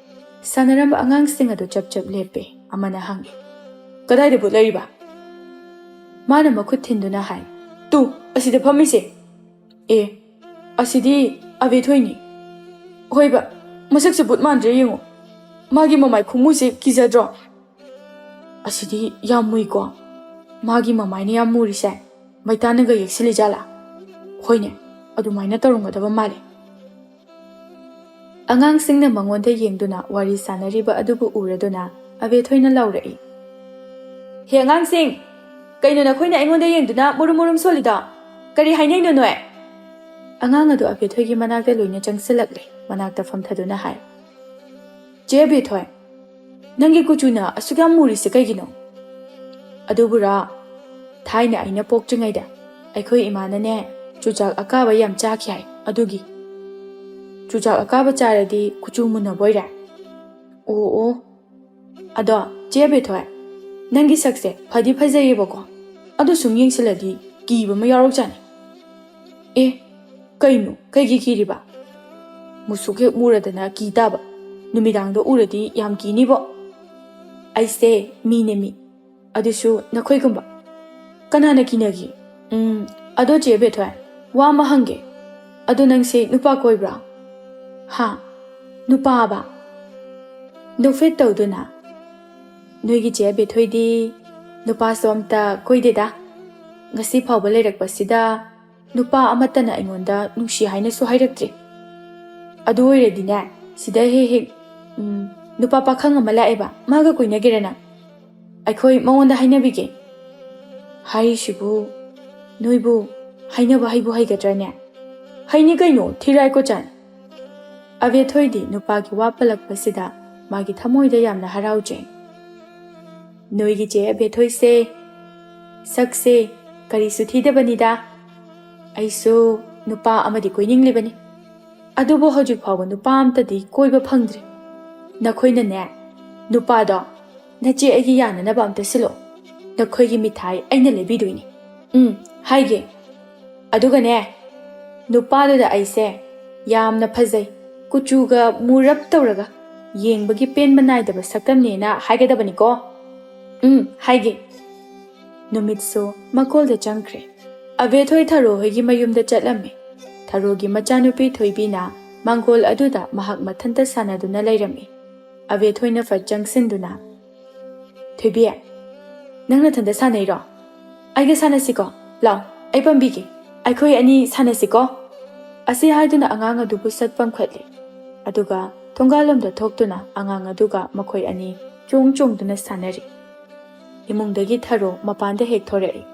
ꯁꯥꯟꯅꯔꯝꯕ ꯑꯉꯥꯡꯁꯤꯡ ꯑꯗꯨ ꯆꯞ ꯆꯞ ꯂꯦꯞꯄꯦ꯫ ꯑꯃꯅ ꯍꯪꯉꯤ, "ꯀꯗꯥꯏꯗ ꯚꯨꯠ ꯂꯩꯔꯤꯕ?" ꯃꯥꯅ ꯃꯈꯨꯠ ꯊꯤꯟꯗꯨꯅ ꯍꯥꯏ, "ꯇꯨ, ꯑꯁꯤꯗ ꯐꯝꯃꯤꯁꯦ꯫ ꯑꯦ, ꯑꯁꯤꯗꯤ ꯑꯕꯦꯊꯣꯏꯅꯤ꯫ ꯍꯣꯏꯕ, ꯃꯁꯛꯁꯦ ꯚꯨꯠ ꯃꯥꯟꯗ꯭ꯔꯦ ꯌꯦꯡꯉꯨ꯫ ꯃꯥꯒꯤ ꯃꯃꯥꯏ ꯈꯨꯃꯨꯁꯦ ꯀꯤꯖꯗ꯭ꯔꯣ? ꯑꯁꯤꯗꯤ ꯌꯥꯝ ꯃꯨꯏꯀꯣ꯫ ꯃꯥꯒꯤ ꯃꯃꯥꯏꯅ ꯌꯥꯝ ꯃꯨꯔꯤꯁꯦ ꯃꯩꯇꯥꯟꯅꯒ ꯌꯦꯛꯁꯤꯜꯂꯤꯖꯥꯠꯂꯥ? ꯍꯣꯏꯅꯦ, ꯑꯗꯨꯃꯥꯏꯅ ꯇꯧꯔꯝꯒꯗꯕ ꯃꯥꯜꯂꯦ꯫" ꯑꯉꯥꯡꯁꯤꯡꯅ ꯃꯉꯣꯟꯗ ꯌꯦꯡꯗꯨꯅ ꯋꯥꯔꯤ ꯁꯥꯟꯅꯔꯤꯕ ꯑꯗꯨꯕꯨ ꯎꯔꯗꯨꯅ ꯑꯕꯦꯊꯣꯏꯅ ꯂꯥꯎꯔꯛꯏ, "ꯍꯦ ꯑꯉꯥꯡꯁꯤꯡ, ꯀꯩꯅꯣ ꯅꯈꯣꯏꯅ ꯑꯩꯉꯣꯟꯗ ꯌꯦꯡꯗꯨꯅ ꯃꯨꯔꯨꯝ ꯃꯨꯔꯨꯝ ꯁꯣꯜꯂꯤꯗꯣ? ꯀꯔꯤ ꯍꯥꯏꯅꯩꯅꯣ ꯅꯣꯏ?" ꯑꯉꯥꯡ ꯑꯗꯨ ꯑꯕꯦꯊꯣꯏꯒꯤ ꯃꯅꯥꯛꯇ ꯂꯣꯏꯅ ꯆꯪꯁꯤꯜꯂꯛꯂꯦ꯫ ꯃꯅꯥꯛꯇ ꯐꯝꯊꯗꯨꯅ ꯍꯥꯏ, "ꯆꯦ ꯑꯕꯦꯊꯣꯏ, ꯅꯪꯒꯤ ꯀꯨꯆꯨꯅ ꯑꯁꯨꯛ ꯌꯥꯝ ꯃꯨꯔꯤꯁꯦ ꯀꯩꯒꯤꯅꯣ?" "ꯑꯗꯨꯕꯨꯔꯥ, ꯊꯥꯏꯅ ꯑꯩꯅ ꯄꯣꯛꯇ꯭ꯔꯤꯉꯩꯗ ꯑꯩꯈꯣꯏ ꯏꯃꯥꯅꯅꯦ ꯆꯨꯖꯥꯛ ꯑꯀꯥꯕ ꯌꯥꯝ ꯆꯥꯈꯤ ꯍꯥꯏ, ꯑꯗꯨꯒꯤ꯫ ꯆꯨꯖꯥꯛ ꯑꯀꯥꯕ ꯆꯥꯔꯗꯤ ꯀꯨꯆꯨ ꯃꯨꯟꯅꯕ ꯑꯣꯏꯔꯦ꯫" "ꯑꯣ, ꯑꯣ꯫ ꯑꯗꯣ ꯆꯦ ꯑꯕꯦꯊꯣꯏ, ꯅꯪꯒꯤ ꯁꯛꯁꯦ ꯐꯗꯤ ꯐꯖꯩꯌꯦꯕꯀꯣ, ꯑꯗꯨ ꯁꯨꯝ ꯌꯦꯡꯁꯤꯜꯂꯗꯤ ꯀꯤꯕ ꯑꯃ ꯌꯥꯎꯔꯛꯆꯥꯅꯤ꯫" "ꯑꯦ, ꯀꯩꯅꯣ, ꯀꯩꯒꯤ ꯀꯤꯔꯤꯕ? ꯃꯨꯁꯨꯛ ꯍꯦꯛ ꯃꯨꯔꯗꯅ ꯀꯤ ꯇꯥꯕ꯫ ꯅꯨꯃꯤꯗꯥꯡꯗ ꯎꯔꯗꯤ ꯌꯥꯝ ꯀꯤꯅꯤꯕꯣ꯫ ꯑꯩꯁꯦ ꯃꯤꯅꯦ ꯃꯤ, ꯑꯗꯨꯁꯨ ꯅꯈꯣꯏꯒꯨꯝꯕ꯫ ꯀꯅꯥꯅ ꯀꯤꯅꯒꯦ? ꯎꯝ, ꯑꯗꯣ ꯆꯦ ꯕꯦꯊꯣꯏ, ꯋꯥ ꯑꯃ ꯍꯪꯒꯦ꯫ ꯑꯗꯣ ꯅꯪꯁꯦ ꯅꯨꯄꯥ ꯀꯣꯏꯕ꯭ꯔꯥ?" "ꯍꯥ? ꯅꯨꯄꯥꯕ?" ꯅꯣꯛꯐꯦꯠ ꯇꯧꯗꯨꯅ, "ꯅꯣꯏꯒꯤ ꯆꯦ ꯕꯦꯊꯣꯏꯗꯤ ꯅꯨꯄꯥꯁꯨ ꯑꯝꯇ ꯀꯣꯏꯗꯦꯗ꯫ ꯉꯁꯤ ꯐꯥꯎꯕ ꯂꯩꯔꯛꯄꯁꯤꯗ ꯅꯨꯄꯥ ꯑꯃꯠꯇꯅ ꯑꯩꯉꯣꯟꯗ ꯅꯨꯡꯁꯤ ꯍꯥꯏꯅꯁꯨ ꯍꯥꯏꯔꯛꯇ꯭ꯔꯤ꯫ ꯑꯗꯨ ꯑꯣꯏꯔꯗꯤꯅꯦ, ꯁꯤꯗ ꯍꯦꯛ ꯍꯦꯛ, ꯎꯝ, ꯅꯨꯄꯥ ꯄꯥꯈꯪ ꯑꯃ ꯂꯥꯛꯑꯦꯕ, ꯃꯥꯒ ꯀꯣꯏꯅꯒꯦꯔ ꯅꯪ? ꯑꯩꯈꯣꯏ ꯃꯉꯣꯟꯗ ꯍꯥꯏꯅꯕꯤꯒꯦ꯫" ꯍꯥꯏꯔꯤꯁꯤꯕꯨ ꯅꯣꯏꯕꯨ ꯍꯥꯏꯅꯕ ꯍꯩꯕꯨ ꯍꯩꯒꯗ꯭ꯔꯅꯦ? ꯍꯩꯅꯤ ꯀꯩꯅꯣ, ꯊꯤꯔꯥꯏ ꯀꯣꯆꯥꯟ꯫ ꯑꯕꯦꯊꯣꯏꯗꯤ ꯅꯨꯄꯥꯒꯤ ꯋꯥ ꯄꯜꯂꯛꯄꯁꯤꯗ ꯃꯥꯒꯤ ꯊꯃꯣꯏꯗ ꯌꯥꯝꯅ ꯍꯔꯥꯎꯖꯩ꯫ "ꯅꯣꯏꯒꯤ ꯆꯦ ꯑꯕꯦꯊꯣꯏꯁꯦ ꯁꯛꯁꯦ ꯀꯔꯤꯁꯨ ꯊꯤꯗꯕꯅꯤꯗ꯫ ꯑꯩꯁꯨ ꯅꯨꯄꯥ ꯑꯃꯗꯤ ꯀꯣꯏꯅꯤꯡꯂꯤꯕꯅꯤ꯫ ꯑꯗꯨꯕꯨ ꯍꯧꯖꯤꯛ ꯐꯥꯎꯕ ꯅꯨꯄꯥ ꯑꯝꯇꯗꯤ ꯀꯣꯏꯕ ꯐꯪꯗ꯭ꯔꯤ꯫ ꯅꯈꯣꯏꯅꯅꯦ, ꯅꯨꯄꯥꯗꯣ ꯅꯆꯦ ꯑꯩꯒꯤ ꯌꯥꯅꯅꯕ ꯑꯝꯇ ꯁꯤꯜꯂꯣ꯫ ꯅꯈꯣꯏꯒꯤ ꯃꯤꯊꯥꯏ ꯑꯩꯅ ꯂꯩꯕꯤꯗꯣꯏꯅꯤ꯫ ꯎꯝ, ꯍꯥꯏꯒꯦ, ꯑꯗꯨꯒꯅꯦ, ꯅꯨꯄꯥꯗꯨꯗ ꯑꯩꯁꯦ ꯌꯥꯝꯅ ꯐꯖꯩ, ꯀꯨꯆꯨꯒ ꯃꯨꯔꯞ ꯇꯧꯔꯒ ꯌꯦꯡꯕꯒꯤ ꯄꯦꯟꯕ ꯅꯥꯏꯗꯕ ꯁꯛꯇꯝꯅꯦꯅ ꯍꯥꯏꯒꯗꯕꯅꯤꯀꯣ꯫ ꯎꯝ, ꯍꯥꯏꯒꯦ꯫ ꯅꯨꯃꯤꯠꯁꯨ ꯃꯀꯣꯜꯗ ꯆꯪꯈ꯭ꯔꯦ꯫ ꯑꯕꯦꯊꯣꯏ ꯊꯔꯣ ꯍꯣꯏꯒꯤ ꯃꯌꯨꯝꯗ ꯆꯠꯂꯝꯃꯦ꯫ ꯊꯔꯣꯒꯤ ꯃꯆꯥꯅꯨꯄꯤ ꯊꯣꯏꯕꯤꯅ ꯃꯥꯡꯒꯣꯜ ꯑꯗꯨꯗ ꯃꯍꯥꯛ ꯃꯊꯟꯇ ꯁꯥꯟꯅꯗꯨꯅ ꯂꯩꯔꯝꯃꯤ꯫ ꯑꯕꯦꯊꯣꯏꯅ ꯐꯠ ꯆꯪꯁꯤꯟꯗꯨꯅ, "ꯊꯣꯏꯕꯤ, ꯅꯪ ꯅꯊꯟꯇ ꯁꯥꯟꯅꯩꯔꯣ? ꯑꯩꯒ ꯁꯥꯟꯅꯁꯤꯀꯣ꯫ ꯂꯥꯎ, ꯑꯩ ꯄꯝꯕꯤꯒꯦ꯫ ꯑꯩꯈꯣꯏ ꯑꯅꯤ ꯁꯥꯟꯅꯁꯤꯀꯣ?" ꯑꯁꯤ ꯍꯥꯏꯗꯨꯅ ꯑꯉꯥꯡ ꯑꯗꯨꯕꯨ ꯁꯠ ꯄꯝꯈꯠꯂꯤ꯫ ꯑꯗꯨꯒ ꯊꯣꯡꯒꯥꯜꯂꯣꯝꯗ ꯊꯣꯛꯇꯨꯅ ꯑꯉꯥꯡ ꯑꯗꯨꯒ ꯃꯈꯣꯏ ꯑꯅꯤ ꯆꯣꯡ ꯆꯣꯡꯗꯨꯅ ꯁꯥꯟꯅꯔꯤ꯫ ꯏꯃꯨꯡꯗꯒꯤ ꯊꯔꯣ ꯃꯄꯥꯟꯗ ꯍꯦꯛ ꯊꯣꯔꯛꯏ꯫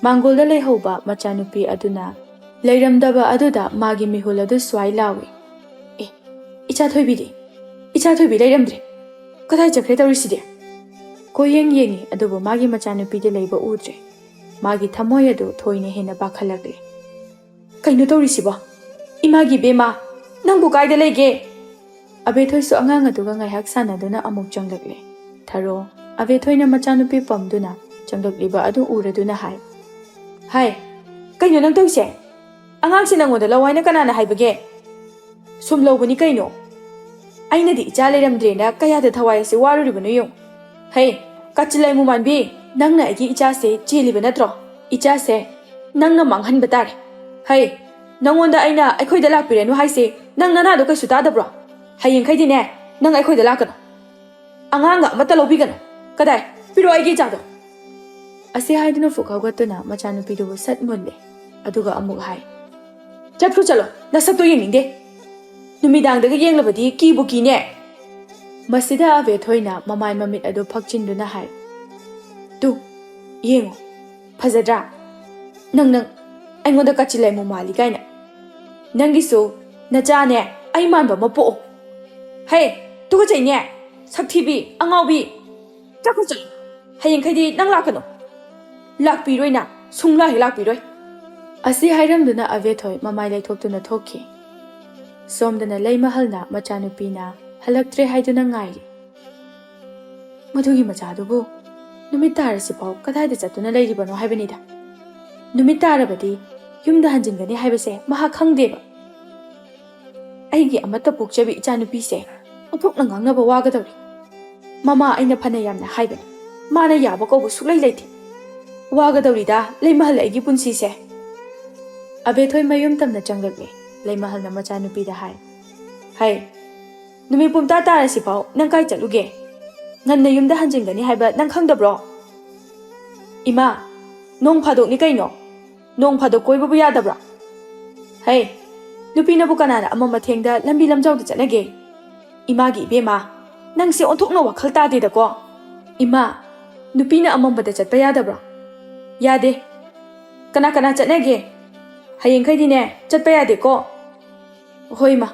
ꯃꯥꯡꯒꯣꯜꯗ ꯂꯩꯍꯧꯕ ꯃꯆꯥꯅꯨꯄꯤ ꯑꯗꯨꯅ ꯂꯩꯔꯝꯗꯕ ꯑꯗꯨꯗ ꯃꯥꯒꯤ ꯃꯤꯍꯨꯜ ꯑꯗꯨ ꯁ꯭ꯋꯥꯏ ꯂꯥꯎꯏ꯫ "ꯑꯦ, ꯏꯆꯥ ꯊꯣꯏꯕꯤꯗꯤ? ꯏꯆꯥ ꯊꯣꯏꯕꯤ ꯂꯩꯔꯝꯗ꯭ꯔꯦ꯫ ꯀꯗꯥꯏ ꯆꯠꯈ꯭ꯔꯦ ꯇꯧꯔꯤꯁꯤꯗꯤ?" ꯀꯣꯏꯌꯦꯡ ꯌꯦꯡꯉꯤ, ꯑꯗꯨꯕꯨ ꯃꯥꯒꯤ ꯃꯆꯥꯅꯨꯄꯤꯗꯤ ꯂꯩꯕ ꯎꯗ꯭ꯔꯦ꯫ ꯃꯥꯒꯤ ꯊꯃꯣꯏ ꯑꯗꯨ ꯊꯣꯏꯅ ꯍꯦꯟꯅ ꯄꯥꯈꯠꯂꯛꯂꯦ꯫ "ꯀꯩꯅꯣ ꯇꯧꯔꯤꯁꯤꯕꯣ? ꯏꯃꯥꯒꯤ ꯕꯦꯃꯥ, ꯅꯪꯕꯨ ꯀꯥꯏꯗ ꯂꯩꯒꯦ?" ꯑꯕꯦꯊꯣꯏꯁꯨ ꯑꯉꯥꯡ ꯑꯗꯨꯒ ꯉꯥꯏꯍꯥꯛ ꯁꯥꯟꯅꯗꯨꯅ ꯑꯃꯨꯛ ꯆꯪꯂꯛꯂꯦ꯫ ꯊꯔꯣ, ꯑꯕꯦꯊꯣꯏꯅ ꯃꯆꯥꯅꯨꯄꯤ ꯄꯝꯗꯨꯅ ꯆꯪꯂꯛꯂꯤꯕ ꯑꯗꯨ ꯎꯔꯗꯨꯅ ꯍꯥꯏ, "ꯍꯥꯏ, ꯀꯩꯅꯣ ꯅꯪ ꯇꯧꯔꯤꯁꯦ? ꯑꯉꯥꯡꯁꯦ ꯅꯪꯉꯣꯟꯗ ꯂꯧ ꯍꯥꯏꯅ ꯀꯅꯥꯅ ꯍꯥꯏꯕꯒꯦ? ꯁꯨꯝ ꯂꯧꯕꯅꯤ ꯀꯩꯅꯣ꯫ ꯑꯩꯅꯗꯤ ꯏꯆꯥ ꯂꯩꯔꯝꯗ꯭ꯔꯦꯅ ꯀꯌꯥꯗ ꯊꯋꯥꯏ ꯑꯁꯤ ꯋꯥꯔꯨꯔꯤꯕꯅꯣ ꯌꯦꯡꯉꯨ꯫ ꯍꯩ, ꯀꯥꯆꯤꯜꯂꯩ ꯃꯨꯃꯥꯟꯕꯤ, ꯅꯪꯅ ꯑꯩꯒꯤ ꯏꯆꯥꯁꯦ ꯆꯦꯜꯂꯤꯕ ꯅꯠꯇ꯭ꯔꯣ? ꯏꯆꯥꯁꯦ ꯅꯪꯅ ꯃꯥꯡꯍꯟꯕ ꯇꯥꯔꯦ꯫ ꯍꯩ, ꯅꯪꯉꯣꯟꯗ ꯑꯩꯅ ꯑꯩꯈꯣꯏꯗ ꯂꯥꯛꯄꯤꯔꯅꯨ ꯍꯥꯏꯁꯦ ꯅꯪ ꯅꯅꯥꯗꯣ ꯀꯩꯁꯨ ꯇꯥꯗꯕ꯭ꯔꯣ? ꯍꯌꯦꯡꯈꯩꯗꯤꯅꯦ, ꯅꯪ ꯑꯩꯈꯣꯏꯗ ꯂꯥꯛꯀꯅꯨ꯫ ꯑꯉꯥꯡꯒ ꯑꯃꯠꯇ ꯂꯧꯕꯤꯒꯅꯨ꯫ ꯀꯗꯥꯏ? ꯄꯤꯔꯛꯑꯣ ꯑꯩꯒꯤ ꯏꯆꯥꯗꯣ꯫" ꯑꯁꯤ ꯍꯥꯏꯗꯨꯅ ꯐꯨꯛ ꯍꯧꯒꯠꯇꯨꯅ ꯃꯆꯥꯅꯨꯄꯤꯗꯨꯕꯨ ꯁꯠ ꯃꯨꯜꯂꯦ꯫ ꯑꯗꯨꯒ ꯑꯃꯨꯛ ꯍꯥꯏ, "ꯆꯠꯈ꯭ꯔꯣ ꯆꯠꯂꯣ, ꯅꯁꯛꯇꯣ ꯌꯦꯡꯅꯤꯡꯗꯦ꯫ ꯅꯨꯃꯤꯗꯥꯡꯗꯒ ꯌꯦꯡꯂꯕꯗꯤ ꯀꯤꯕꯨ ꯀꯤꯅꯦ꯫" ꯃꯁꯤꯗ ꯑꯕꯦꯊꯣꯏꯅ ꯃꯃꯥꯏ ꯃꯃꯤꯠ ꯑꯗꯨ ꯐꯛꯆꯤꯟꯗꯨꯅ ꯍꯥꯏ, "ꯇꯨ, ꯌꯦꯡꯉꯣ, ꯐꯖꯗ꯭ꯔꯥ? ꯅꯪ, ꯅꯪ ꯑꯩꯉꯣꯟꯗ ꯀꯥꯆꯤꯜꯂꯩ ꯃꯨꯃꯥꯜꯂꯤ ꯀꯥꯏꯅ꯫ ꯅꯪꯒꯤꯁꯨ ꯅꯆꯥꯅꯦ ꯑꯩ ꯃꯥꯟꯕ ꯑꯃ ꯄꯣꯛꯑꯣ꯫ ꯍꯦ, ꯇꯨꯀꯠꯆꯩꯅꯦ, ꯁꯛꯊꯤꯕꯤ, ꯑꯉꯥꯎꯕꯤ꯫ ꯆꯠꯈ꯭ꯔꯣ ꯆꯠꯂꯣ꯫ ꯍꯌꯦꯡꯈꯩꯗꯤ ꯅꯪ ꯂꯥꯛꯀꯅꯨ꯫ ꯂꯥꯛꯄꯤꯔꯣꯏ ꯅꯪ, ꯁꯨꯡꯂꯥꯛ ꯍꯦꯛ ꯂꯥꯛꯄꯤꯔꯣꯏ꯫" ꯑꯁꯤ ꯍꯥꯏꯔꯝꯗꯨꯅ ꯑꯕꯦꯊꯣꯏ ꯃꯃꯥꯏ ꯂꯩꯊꯣꯛꯇꯨꯅ ꯊꯣꯛꯈꯤ꯫ ꯁꯣꯝꯗꯅ ꯂꯩꯃꯍꯜꯅ ꯃꯆꯥꯅꯨꯄꯤꯅ ꯍꯜꯂꯛꯇ꯭ꯔꯦ ꯍꯥꯏꯗꯨꯅ ꯉꯥꯏꯔꯤ꯫ "ꯃꯗꯨꯒꯤ ꯃꯆꯥꯗꯨꯕꯨ ꯅꯨꯃꯤꯠ ꯇꯥꯔꯁꯤꯐꯥꯎ ꯀꯗꯥꯏꯗ ꯆꯠꯇꯨꯅ ꯂꯩꯔꯤꯕꯅꯣ ꯍꯥꯏꯕꯅꯤꯗ꯫ ꯅꯨꯃꯤꯠ ꯇꯥꯔꯕꯗꯤ ꯌꯨꯝꯗ ꯍꯟꯖꯤꯟꯒꯅꯤ ꯍꯥꯏꯕꯁꯦ ꯃꯍꯥꯛ ꯈꯪꯗꯦꯕ꯫ ꯑꯩꯒꯤ ꯑꯃꯠꯇ ꯄꯣꯛꯆꯕꯤ ꯏꯆꯥꯅꯨꯄꯤꯁꯦ ꯑꯣꯟꯊꯣꯛꯅ ꯉꯥꯡꯅꯕ ꯋꯥꯒꯗꯧꯔꯤ꯫ ꯃꯃꯥ ꯑꯩꯅ ꯐꯅ ꯌꯥꯝꯅ ꯍꯥꯏꯕꯅꯤ, ꯃꯥꯅ ꯌꯥꯕ ꯀꯧꯕ ꯁꯨꯛꯂꯩ ꯂꯩꯇꯦ꯫ ꯋꯥꯒꯗꯧꯔꯤꯗ ꯂꯩꯃꯍꯜ ꯑꯩꯒꯤ ꯄꯨꯟꯁꯤꯁꯦ꯫ ꯑꯕꯦꯊꯣꯏ ꯃꯌꯨꯝ ꯇꯝꯅ ꯆꯪꯂꯛꯂꯦ꯫ ꯂꯩꯃꯍꯜꯅ ꯃꯆꯥꯅꯨꯄꯤꯗ ꯍꯥꯏ, "ꯍꯩ, ꯅꯨꯃꯤꯠ ꯄꯨꯝꯇꯥ ꯇꯥꯔꯁꯤꯐꯥꯎ ꯅꯪ ꯀꯥꯏ ꯆꯠꯂꯨꯒꯦ? ꯉꯟꯅ ꯌꯨꯝꯗ ꯍꯟꯖꯤꯟꯒꯅꯤ ꯍꯥꯏꯕ ꯅꯪ ꯈꯪꯗꯕ꯭ꯔꯣ?" "ꯏꯃꯥ, ꯅꯣꯡ ꯐꯥꯗꯣꯛꯅꯤ ꯀꯩꯅꯣ꯫ ꯅꯣꯡ ꯐꯥꯗꯣꯛ ꯀꯣꯏꯕꯕꯨ ꯌꯥꯗꯕ꯭ꯔꯣ? ꯍꯩ, ꯅꯨꯄꯤꯅꯕꯨ ꯀꯅꯥꯅ ꯑꯃꯝ ꯑꯊꯦꯡꯗ ꯂꯝꯕꯤ ꯂꯝꯖꯥꯎꯗ ꯆꯠꯅꯒꯦ? ꯏꯃꯥꯒꯤ ꯏꯕꯦꯝꯃ, ꯅꯪꯁꯦ ꯑꯣꯟꯊꯣꯛꯅ ꯋꯥꯈꯜ ꯇꯥꯗꯦꯗꯀꯣ꯫ ꯏꯃꯥ, ꯅꯨꯄꯤꯅ ꯑꯃꯝꯕꯗ ꯆꯠꯄ ꯌꯥꯗꯕ꯭ꯔꯣ?" "ꯌꯥꯗꯦ꯫ ꯀꯅꯥ ꯀꯅꯥ ꯆꯠꯅꯒꯦ? ꯍꯌꯦꯡꯈꯩꯗꯤꯅꯦ, ꯆꯠꯄ ꯌꯥꯗꯦꯀꯣ?" "ꯍꯣꯏ, ꯏꯃꯥ꯫